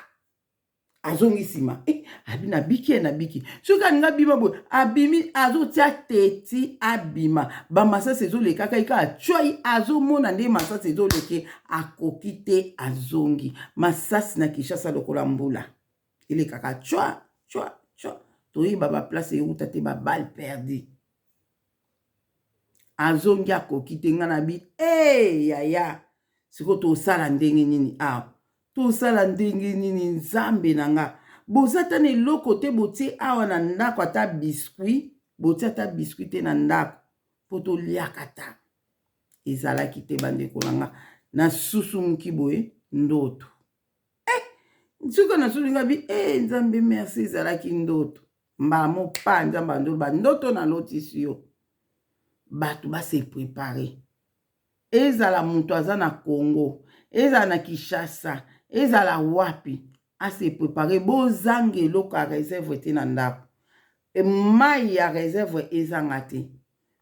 A: azongi nsima eh, abi nabiki ye nabiki soki alingi abima boye abimi azotia teti abima bamasasi ezolekaka ye kaka cwai azomona nde masasi ezoleke akoki te azongi masasi na kinshasa lokola mbula elekaka cwa cwa cwa toyeba baplace euta te babale perdu azongi akoki te ngai nabi e hey, yaya sikoyo tosala ndenge nini awa tosala ndenge nini nzambe na nga boza ata na eloko te botie awa na ndako ata biscuit botie ata biscuit te na ndako mpo toliaka ata ezalaki te bandeko na nga nasusumuki boye ndoto eh, nsuka nasusu nga bi eh, nzambe merci ezalaki ndoto mbala mopa nzambe andoloba ndoto nalotisi yo bato base prepare ezala moto aza na congo ezala na kinshasa ezala wapi ase prepare bozanga eloko ya reserve te na ndako mai ya reserve ezanga te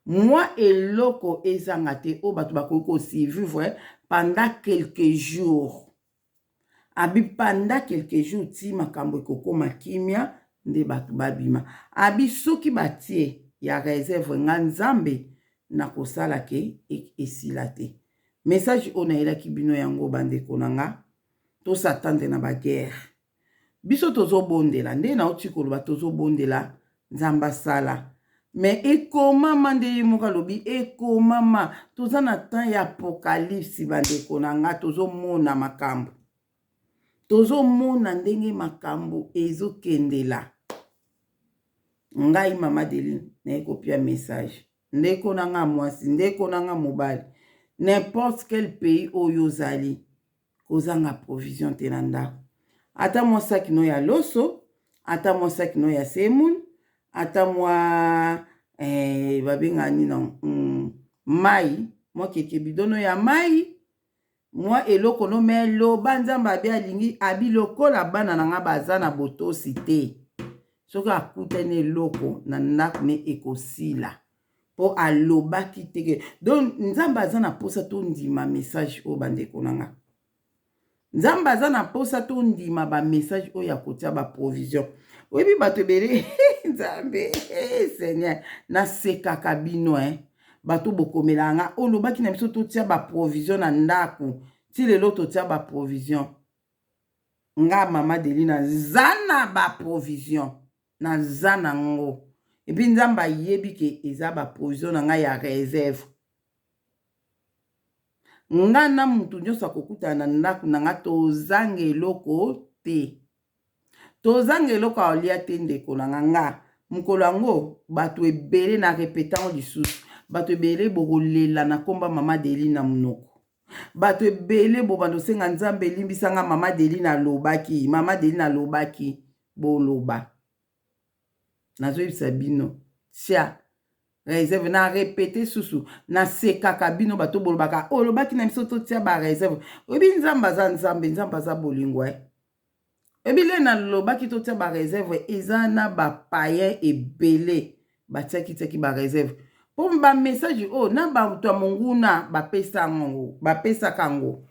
A: mwa eloko ezanga te oyo bato bakoki kosurvivre pendant quelques jours abi pendant quelques jours ti makambo ekokoma kimia nde bato babima abi soki batie ya reserve nga nzambe nakosala ke esila te message oyo nayelaki bino yango bandeko na nga tosatande na baguerre biso tozobondela nde nauti koloba tozobondela nzambe asala me ekomama nde ye moko alobi ekomama toza na temps ya apocalypse bandeko na nga tozomona makambo tozomona ndenge makambo ezokendela ngai mama deline naye kopia message ndeko na nga mwasi ndeko na nga mobali n'importe quel pays oyo ozali kozanga provision te na ndako ata mwa saki no ya loso ata mwa saki no ya semoule ata mwa eh, babengaka nini mai mwa keke bidono ya mai mwa eloko no me loba nzambe abi alingi abi lokola bana na nga baza na botosi te soki akutani eloko na ndako ne ekosila mpo alobaki te ke donc nzambe aza na mposa tondima message oyo bandeko na nga nzambe aza na mposa tondima bamessage oyo ya kotia baprovision oyebi bato ebele nzambe eh, seigneur nasekaka bino eh. Bato bokomelaka nga olobaki na biso totia ba provision na ndako ti lelo totia ba provision nga mama Delina za na ba provision naza na ngo Et puis Nzambe ayebi ke eza ba provision na ngai ya reserve. Nga na mutu nyonso akokutana na ndako na nga tozanga eloko te. Tozanga eloko ya kolia te ndeko na nga. Nga mokolo yango bato ebele na repeta yango lisusu, bato ebele bokolela na komba mama Adeline na monoko. Bato ebele bobanda osenga Nzambe elimbisa nga mama Adeline alobaki, mama Adeline alobaki, boloba. Nazoyebisa bino tia reserve na repete susu nasekaka bino bato bolobaka olobaki na biso totia ba reserve. Oyebi Nzambe aza Nzambe, Nzambe aza bolingo eh. Oyebi le nalobaki totia ba reserve eza na ba payen ebele batiaki tiaki ba reserve mpo ba message oyo na bato ya monguna bapesa yango, bapesaka yango.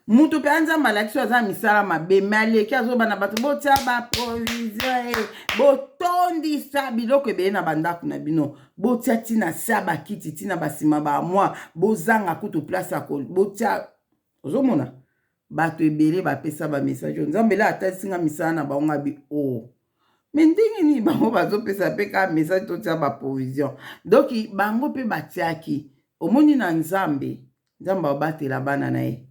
A: Mutu mpe Nzambe alakisi oyo aza misala mabe me aleki azoba na bato botia ba provision e botondisa biloko ebele na bandako na bino, botia ntina sia bakiti ntina basima ba mwa bozanga kutu place ya botia. Ozomona bato ebele bapesa ba message oyo Nzambe la atalisi nga misala na bango ngabi o oh. Me ndenge nini bango bazopesa mpe kaka message totia ba provision, donc bango mpe batiaki. Omoni na Nzambe, Nzambe abatela bana na ye,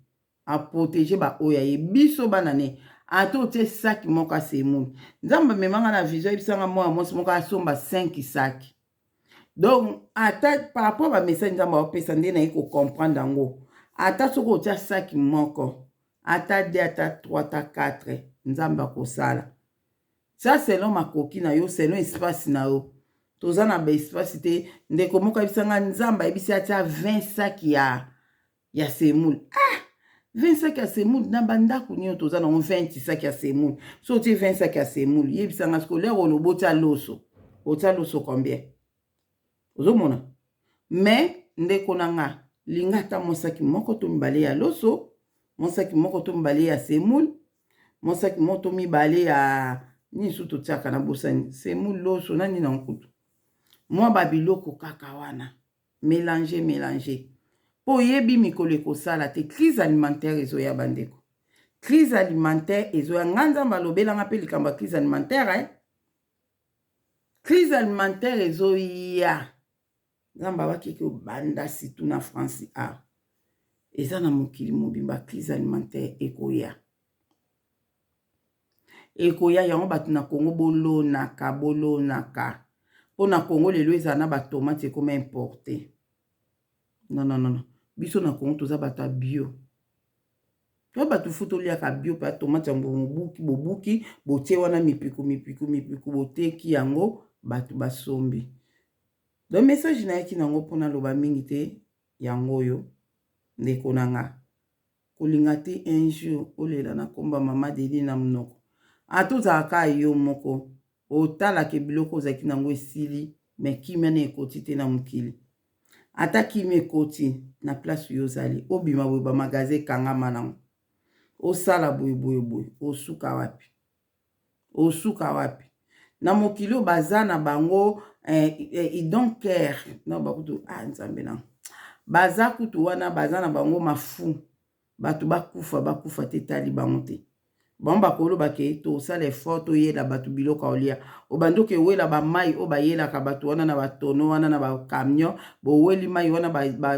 A: aprotege baoyo ya ye, biso bana ne. Ata otie saki moko asemuli, Nzambe amemanga na vision ayebisanga mwana mwasi moko asomba 5 saki. Donc ata par rapport ba message Nzambe aopesa nde naye kocomprendre yango, ata soki otia saki moko, ata 2, ata 3, ata 4, Nzambe akosala tia selon makoki na yo, selon espace na yo. Toza na ba espace te. Ndeko moko ayebisanga Nzambe ayebisi atia 20 saki ya semoule. Ah, 20 saki ya semoule na bandako nini toza nango 20 saki ya semoule? So otie 20 saki ya semoule, yebisanga siko lere oloba otia loso, otia loso combien? Ozomona? Mais ndeko na nga, linga ata mwa saki moko to mibale ya loso, mwa saki moko to mibale ya semoule, mwa saki moko to mibale ya nini su totiaka na bosani, semoule, loso na nini na nkutu, mwa ba biloko kaka wana mélange mélange, mpo oyebi mikolo ekosala te. Crise alimentaire ezoya bandeko, crise alimentaire ezoya. Nga Nzambe alobelanga mpe likambo ya crise alimentaire eh? Crise alimentaire ezoya. Nzambe abakiki obanda situ na France a eza na mokili mobimba, crise alimentaire ekoya, ekoya. Yango bato na Congo bolonaka, bolonaka mpo na Congo lelo ezala na batomate ekoma importe. Non, non, non, biso na Congo toza bato ya bio, to bato fu toliaka bio. Mpe tomate yango bobuki, bobuki, botie wana mipiku mipiku mipiku, boteki yango, bato basombi. Donc message nayaki nango mpona loba mingi te yango oyo, ndeko na nga. Kolinga te un jour olela na komba mama Deli na monoko. Ata ozalaka yo moko, otalaka biloko ozalaki nango esili, me kimia na ekoti te na mokili. Ata kimia ekoti na place oyo ozali, obima boye bamagasin ekangama nango, osala boye boye boye, osuka wapi? Osuka wapi na mokili oyo baza na bango eh, don't care no bakutu. Ah, Nzambe na baza kutu wana, baza na bango mafu. Bato bakufa, bakufa te, etali bango te. Bango bakoloba ke tosala effort, toyela bato biloko ya kolia. Obandi okewela bamai oyo bayelaka bato wana na batono wana na bacamion, boweli mai wana,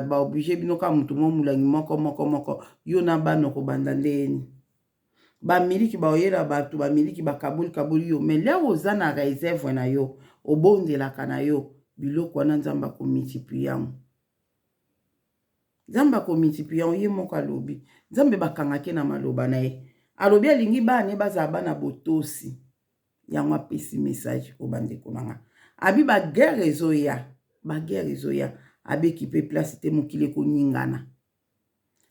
A: baoblige bino kaka motu mo molangi moko moko moko, yo na bana okobanda ndeni. Bamiliki baoyela bato, bamiliki bakaboli kaboli yo. Mais lere oza na reserve na yo, obondelaka na yo biloko wana, Nzambe akomultiplie yango. Nzambe akomultiplie yango. Ye moko alobi, Nzambe bakangaki na maloba na ye, alobi alingi bana ye bazala bana botosi. Yango apesi message oyo, bandeko na nga. Abi baguerre ezoya, baguerre ezoya, abi ekipe place te, mokili ekoningana.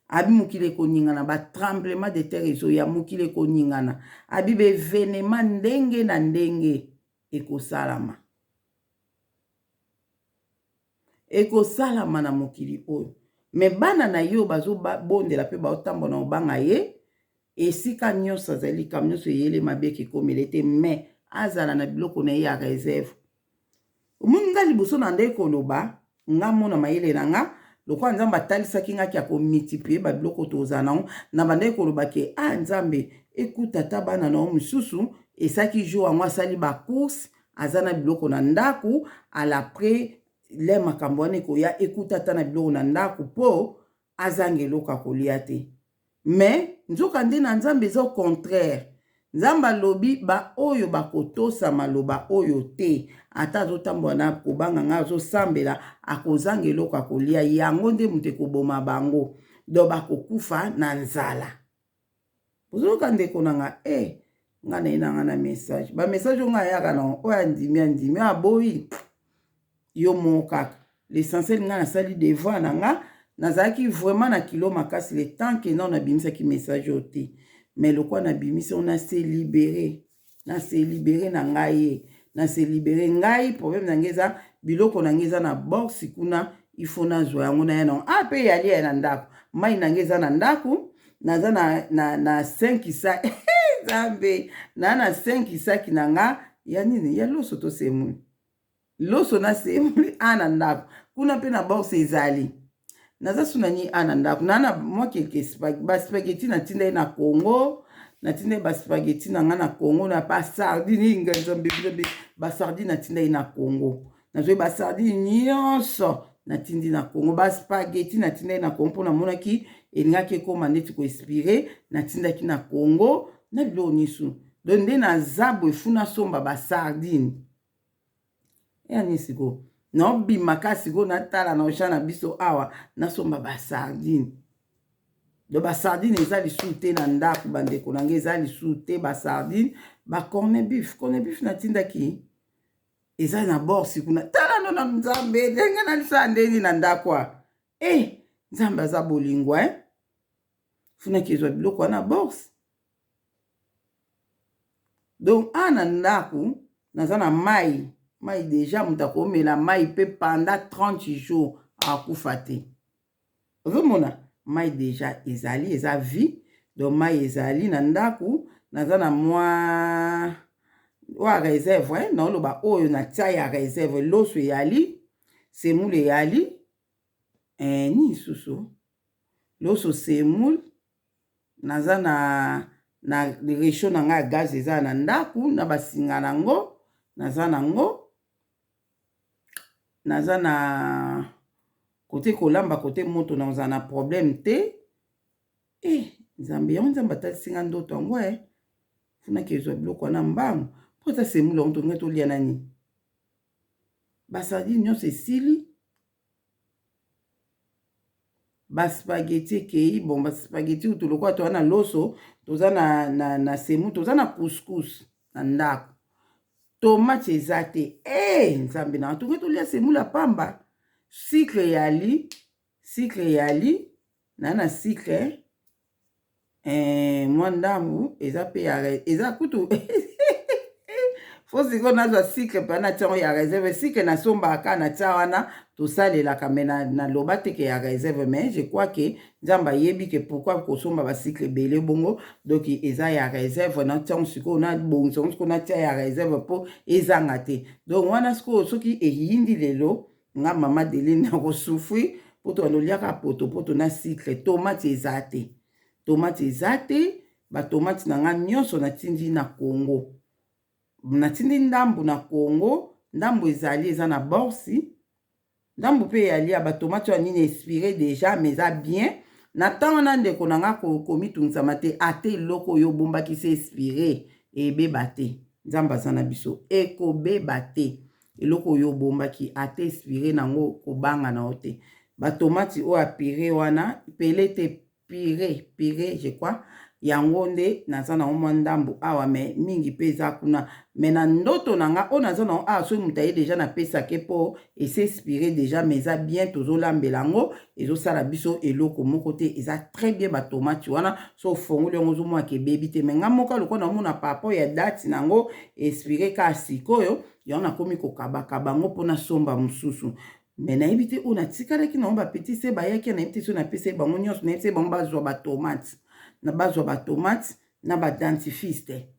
A: Abi mokili ekoningana, batremblement de terre ezoya, mokili ekoningana. Abi baévénement ndenge na ndenge ekosalama, ekosalama na mokili oyo. Me bana na ye oyo bazobondela mpe baotambola na kobanga ye, esika nyonso azali, likambo nyonso eyele mabe ekomela ete, me azala na biloko na ye ya reserve. Omoni nga liboso na nde koloba, nga mona mayele na nga, lokola Nzambe atalisaki nga ki akomultiplie babiloko tozala nango, na bandaki koloba ke ah, Nzambe ekuta ata bana na yo mosusu esalaki jour yango asali bacourse. aza na biloko na ndako alapres le makambo wana ekoya ekuta ata na biloko na ndako mpo azanga eloko ya kolia te. Mais nzoka nde na Nzambe eza au contraire. Nzambe alobi ba oyo bakotosa maloba oyo te, ata azotambola na kobanga ngai, azosambela, akozanga eloko ya kolia. Yango nde moto ekoboma bango. Donc bakokufa na nzala. Bozoyoka ndeko na nga eh, nga naye na nga na message. Ba message oyo nga ayaka na oyo andimi andimi, oyo aboyi yo moko kaka. L'essentiel nga nasali devoir na nga, nazalaki vraiment na kilo makasi le temps que nao nabimisaki message oyo te. Mais lokola nabimisi oyo na se libere, na se libere na ngai ye, na se libere ngai problème na ngai eza biloko na ngai eza na box kuna, il faut nazwa yango naya nango. Ah pe yali ya na ndako, mai na ngai eza na ndako, naza na 5 saki Nzambe, na 5 saki na nga ya nini ya loso to semule. Loso na semule a na ndako kuna mpe na box ezali. Naza suna ni a na ndako na mwa quelques ba spaghetti natinda ye na Congo, natinda ye ba spaghetti na nga na Congo, na ba sardine nga Nzambe, Nzambe, ba sardine natinda ye na Congo. Nazwi ba sardine nyonso natindi na Congo, ba spaghetti natinda ye na Congo mpo namonaki elingaki ekoma neti ko expire, natindaki na Congo na biloko nyonso. Donc nde naza boye fu nasomba ba sardine. Ya nini sikoyo? Naobima kaka sikoyo natala na Auchan na biso awa nasomba ba sardine. Donc ba sardine eza lisusu te na ndako bandeko na ngai, eza lisusu te ba sardine, ba corne beef, corne beef natindaki eza na borsi kuna. Tala no na Nzambe ndenge nalisala ndeni na ndako a. Eh, Nzambe aza bolingo eh. Funaki ezwa biloko wana borse. Donc a na ndako naza na mai, mai deja moto akomela mai pe pendant 30 jours akufa te. Ozomona mai deja ezali, eza vie. Donc mai ezali na ndako, naza na mwa oyo réserve eh, naoloba oyo na tia ya réserve, loso eyali, semoule eyali, eh, nini susu loso semoule, naza na réchaud na ngai ya gaz eza na ndako na basinga nango, naza nango, naza na kote kolamba kote moto naza na problème te. Eh, Nzambe yango Nzambe atalisi nga ndoto yango eh. Funaki ezwa biloko wana mbangu mpo ata semoule yango tolingi tolia nani, ba sardine nyonso esili, ba spaghetti ekei. Bon, ba spaghetti kutu lokola toza na loso, toza na semu, toza na couscous na ndako, tomate eza te. Eh, Nzambe na tolingi tolia semoule ya pamba. Sucre eyali, sucre eyali, na sucre mwa ndambu eza pe ya eza kutu fo sikoyo nazwa sucre mpe natia yango ya réserve. Sucre nasombaka kaka natia wana tosalelaka, me naloba te ke ya réserve, mais je crois que Nzambe ayebi ke pourquoi kosomba ba sucre ebele bongo. Donc eza ya réserve, natia yango sikoyo, nabongisa yango sikoyo, natia ya réserve mpo ezanga te. Donc wana sikoyo soki eyindi lelo nga mama Adeline nakosouffrir mpo tobanda oliaka potopoto na sucre. Tomate eza te, tomate eza te. Batomate na nga nyonso natindi na Congo, natindi ndambu na Congo, ndambu ezali eza na borsi, ndambu mpe eyali ya batomate oyo nini expire déjà, mais eza bien na ntango wana. Ndeko na nga komitungisama te, ate eloko oyo obombaki se expire ebeba te. Nzambe aza na biso, ekobeba te. Eloko oyo obombaki ate expire nango, kobanga na yo te. Batomati oyo ya pire wana pele te, pire pire je crois, yango nde naza nango mwa ndambu awa, me mingi mpe eza kuna. Me na ndoto na nga oyo naza nango awa, soki moto aye deja napesake mpo ese expire deja, mais eza bien, tozolambela yango, ezosala biso eloko moko te, eza très bien. Batomati wana so ofongoli yango ozomona ebebi te. Me nga moko lokola namona par rapport ya date nango expire kaka sikoyo, yango nakomi kokabakaba yango mpona somba mosusu. Me nayebi te oyo natikalaki nango, bapeti se bayaki, nayebi te so napesa ye bango nyonso, nayebi te bango bazwa batomate na bazwa batomate na badentifiste.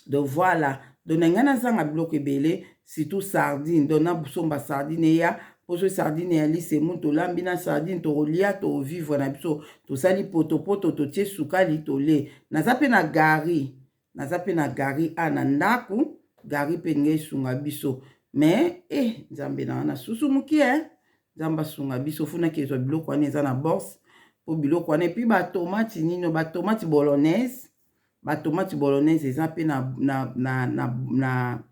A: Donc voilà, donc na ngai nazanga biloko ebele, surtout sardine. Donc nasomba sardine eya mpo soki sardine eyali semu tolambi na sardine, tokolia, tovivre na biso, tosali potopoto, totie sukali, tolie. Naza mpe na gari, naza mpe na gari a na ndako. Gari mpe elingi esunga biso mais eh Nzambe na nga nasusumuki eh Nzambe asunga biso funaki ezwa biloko wana eza na bourse mpo biloko wana epuis batomati nino batomati bolognaise batomati bolognaise eza mpe na, na, na, na, na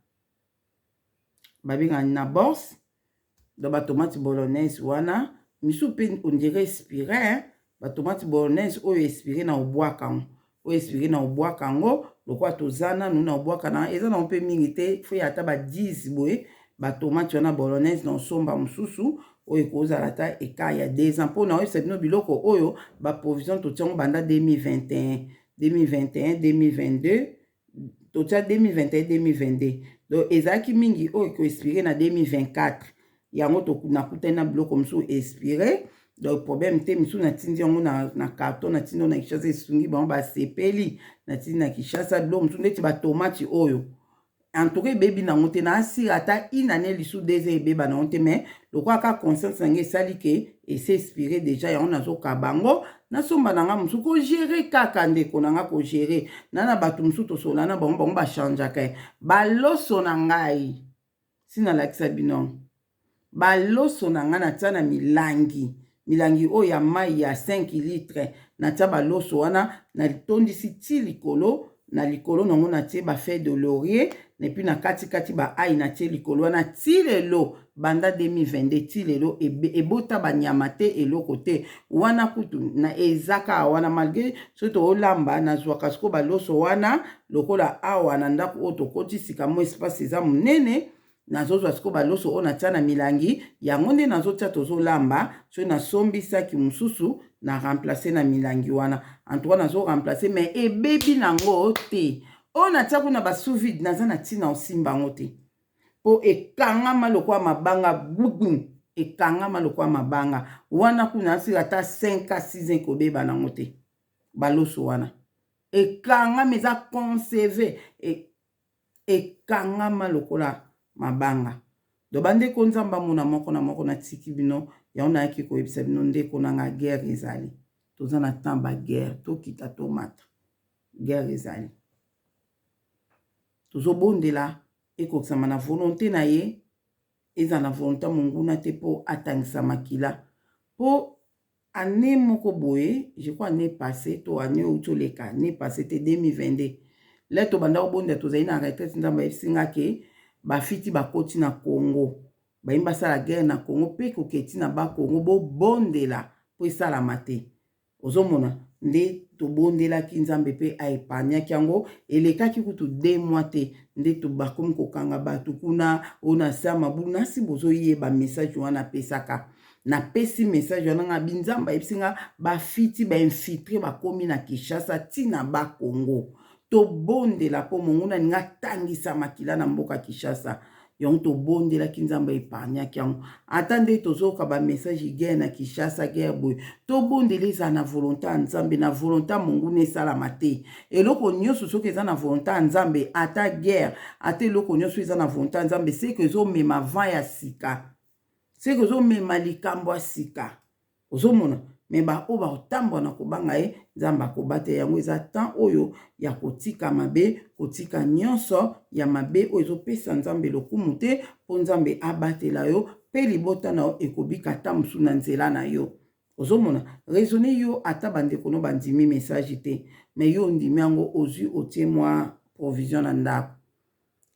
A: babengani na bourse. Donc batomati bolognaise wana misusu mpe on dirait expire. Batomati bolognaise oyo expire na obwaka yango, oyo expire na obwaka yango lokola toza nanu na obwaka na eza nango mpe mingi te, fo ya ata ba 10 boye batomati wana bolognaise na osomba mosusu oyo ekozala ata écart ya 2 ans. Mpo na oyebisa bino biloko oyo baprovision totia yango banda 2021, 2021, 2022, totia 2021, 2022. Donc ezalaki mingi oyo ekoexpire na 2024. Yango nakutani na biloko mosusu expire, donc problème te. Misusu natindi yango na carton, natindi yango na Kinshasa, esungi bango, basepeli. Natindi na Kinshasa biloko mosusu ndeti batomati oyo. En tout cas ebebi nango te, naasira ata une année lisu 2 ans ebeba nango te. Mais lokola kaka conscience na ngai esali ke ese expire déjà, yango nazokaba bango, nasomba na nga mosusu. Kogérer kaka, ndeko na nga, kogérer na bato mosusu tosola na bango, bango bachangeaka. Baloso na ngai si nalakisa bino baloso na ngai, natia na milangi, milangi oyo ya mai ya 5 litre. Natia baloso wana, natondisi ti likolo. Na likolo nango natie bafeuille de laurier, et puis na katikati baail natie likolo wana. Ti lelo, banda 2022 ti lelo, ebota banyama te, eloko te. Wana kutu na eza kaka wana. Malgré soki toolamba, nazwaka sikoyo baloso wana. Lokola awa na ndako oyo tokoti sika, mo espace eza monene, nazozwa sikoyo baloso oyo natia na milangi, yango nde nazotia tozolamba. Soki nasombisaki mosusu, na remplace na milangi wana. En tout cas nazo remplace, mais ebebi nango te. Oyo natia kuna basous vide, naza na ntina osimba yango te mpo ekangama lokola mabanga gugu, ekangama lokola mabanga wana. Kuna asila ata 5 a 6 ans, ekobeba nango te. Baloso wana ekangama, eza conserve, ekangama lokola mabanga. Do bandeko, Nzambe amona moko na moko. Natiki bino yango, nayaki koyebisa bino, ndeko na nga, guerre ezali. Toza na temps baguerre, tokita tomata, guerre ezali. Tozobondela ekokisama na volonté na ye, eza na volonté monguna te mpo atangisa makila. Mpo année moko boye, je crois année passée to année outi oleka, année passée te, 2022, le tobanda kobondela, tozali na retraite. Nzambe ayebisi nga ke bafiti bakoti na Congo, bayini basala guerre na Congo mpe koketi na Bakongo. Bobondela mpo esalama te. Ozomona nde tobondelaki, Nzambe mpe aépargnaki yango. Elekaki kutu 2 mois te nde bakomi kokanga bato kuna oyo na se ya mabulu. Nasi bozoyeba message wana apesaka, napesi message wana nga bi Nzambe ayebisi nga bafiti bainfiltrés bakomi na Kinshasa ntina Bakongo. Tobondela mpo monguna alingi atangisa makila na mboka Kinshasa. Yango tobondelaki, Nzambe aépargnaki yango. Ata nde tozoyoka bamessage guerre na Kinshasa, guerre boye, tobondela ezala na volonté ya Nzambe, na volonté ya monguna esalama te. Eloko nyonso soki eza na volonté ya Nzambe, ata guerre, ata eloko nyonso eza na volonté ya Nzambe, seke ezomema vent ya sika, seke ezomema likambo ya sika. Ozomona me baoyo bakotambola na kobanga ye, Nzambe akobate yango. Eza temps oyo ya kotika mabe, kotika nyonso ya mabe oyo ezopesa Nzambe lokumu te, mpo Nzambe abatela yo mpe libota na yo ekobika ata mosusu na nzela na yo. Ozomona raisonne yo, ata bandeko no bandimi message te, mais yo ondimi yango, ozwi, otie mwa provision na ndako.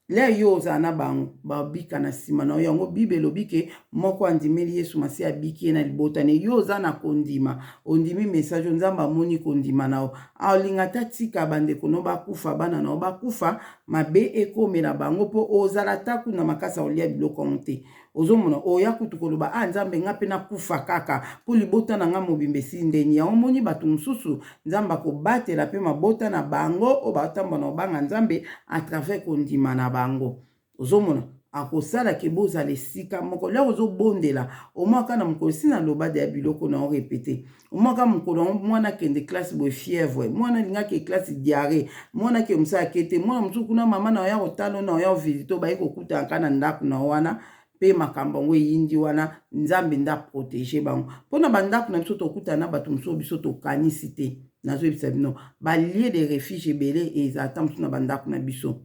A: Le yo ozala na bango, babika na nsima na yo. Yango Bible elobi ke moko andimeli Yesu Masiya, abiki ye na libota ne. Yo oza na kondima, ondimi message oyo, Nzambe amoni kondima na yo, alinga ata tika bandeko no bakufa, bana na yo bakufa, mabe ekomela bango, mpo ozala ta kuna makasi ya kolia biloko yango te. Ozomona oya kutu koloba: "A Nzambe, nga mpe nakufa kaka mpo libota na nga mobimba esili ndeni." Yango moni bato mosusu, Nzambe akobatela mpe mabota na bango oyo batambola na kobanga Nzambe à travers kondima na bango. Ozomona akosalaka bozala esika moko lere ozobondela omwaka na mokolo. Si naloba deya biloko na orépéter, omwaka mokolo yango mwana akende classe boye, fièvre, mwana alingaki classe, diarrhée, mwana ake mosala ake te. Mwana mosusu kuna, mama na oya kotala, na oya kovisiter, baye kokutana na ndako na wana mpe makambo yango eyindi wana. Nzambe nde aprotéger bango. Mpona bandako na biso, tokutana na bato mosusu biso tokanisi te. Nazoyebisa bino, balieu de refuge ebele ezala ata mosusu na bandako na biso.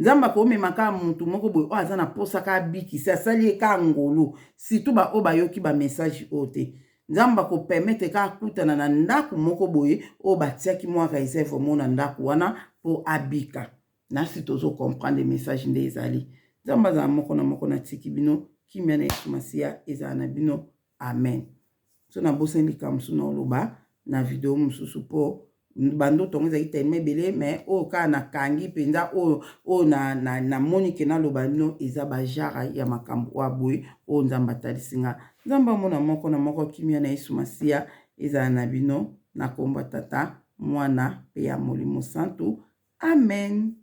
A: Nzambe akomema kaka mutu moko boye oyo aza na posa kaka abikisa, asali ye kaka ngolu, surtout ba oyo bayoki ba message oyo te. Nzambe ako permettre kaka akutana na ndako moko boye oyo batiaki mwa reserve moko na ndako wana mpo abika. Nasi tozo comprendre message nde ezali. Nzambe azala moko na moko, natiki bino kimia na Yesu Masiya ezala na bino. Amen. So nabosani likambo mosusu na oloba na video mosusu mpo bandoto yango ezalaki tellement ebele, mais oyo kaka nakangi mpenza, oyo oyo namoni ke naloba bino eza bajara ya makambo oyo aboye oyo Nzambe atalisi nga. Nzambe amona moko na moko, kimia na Yesu Masiya ezala na bino na kombo ya Tata, Mwana mpe ya Molimo Santu. Amen.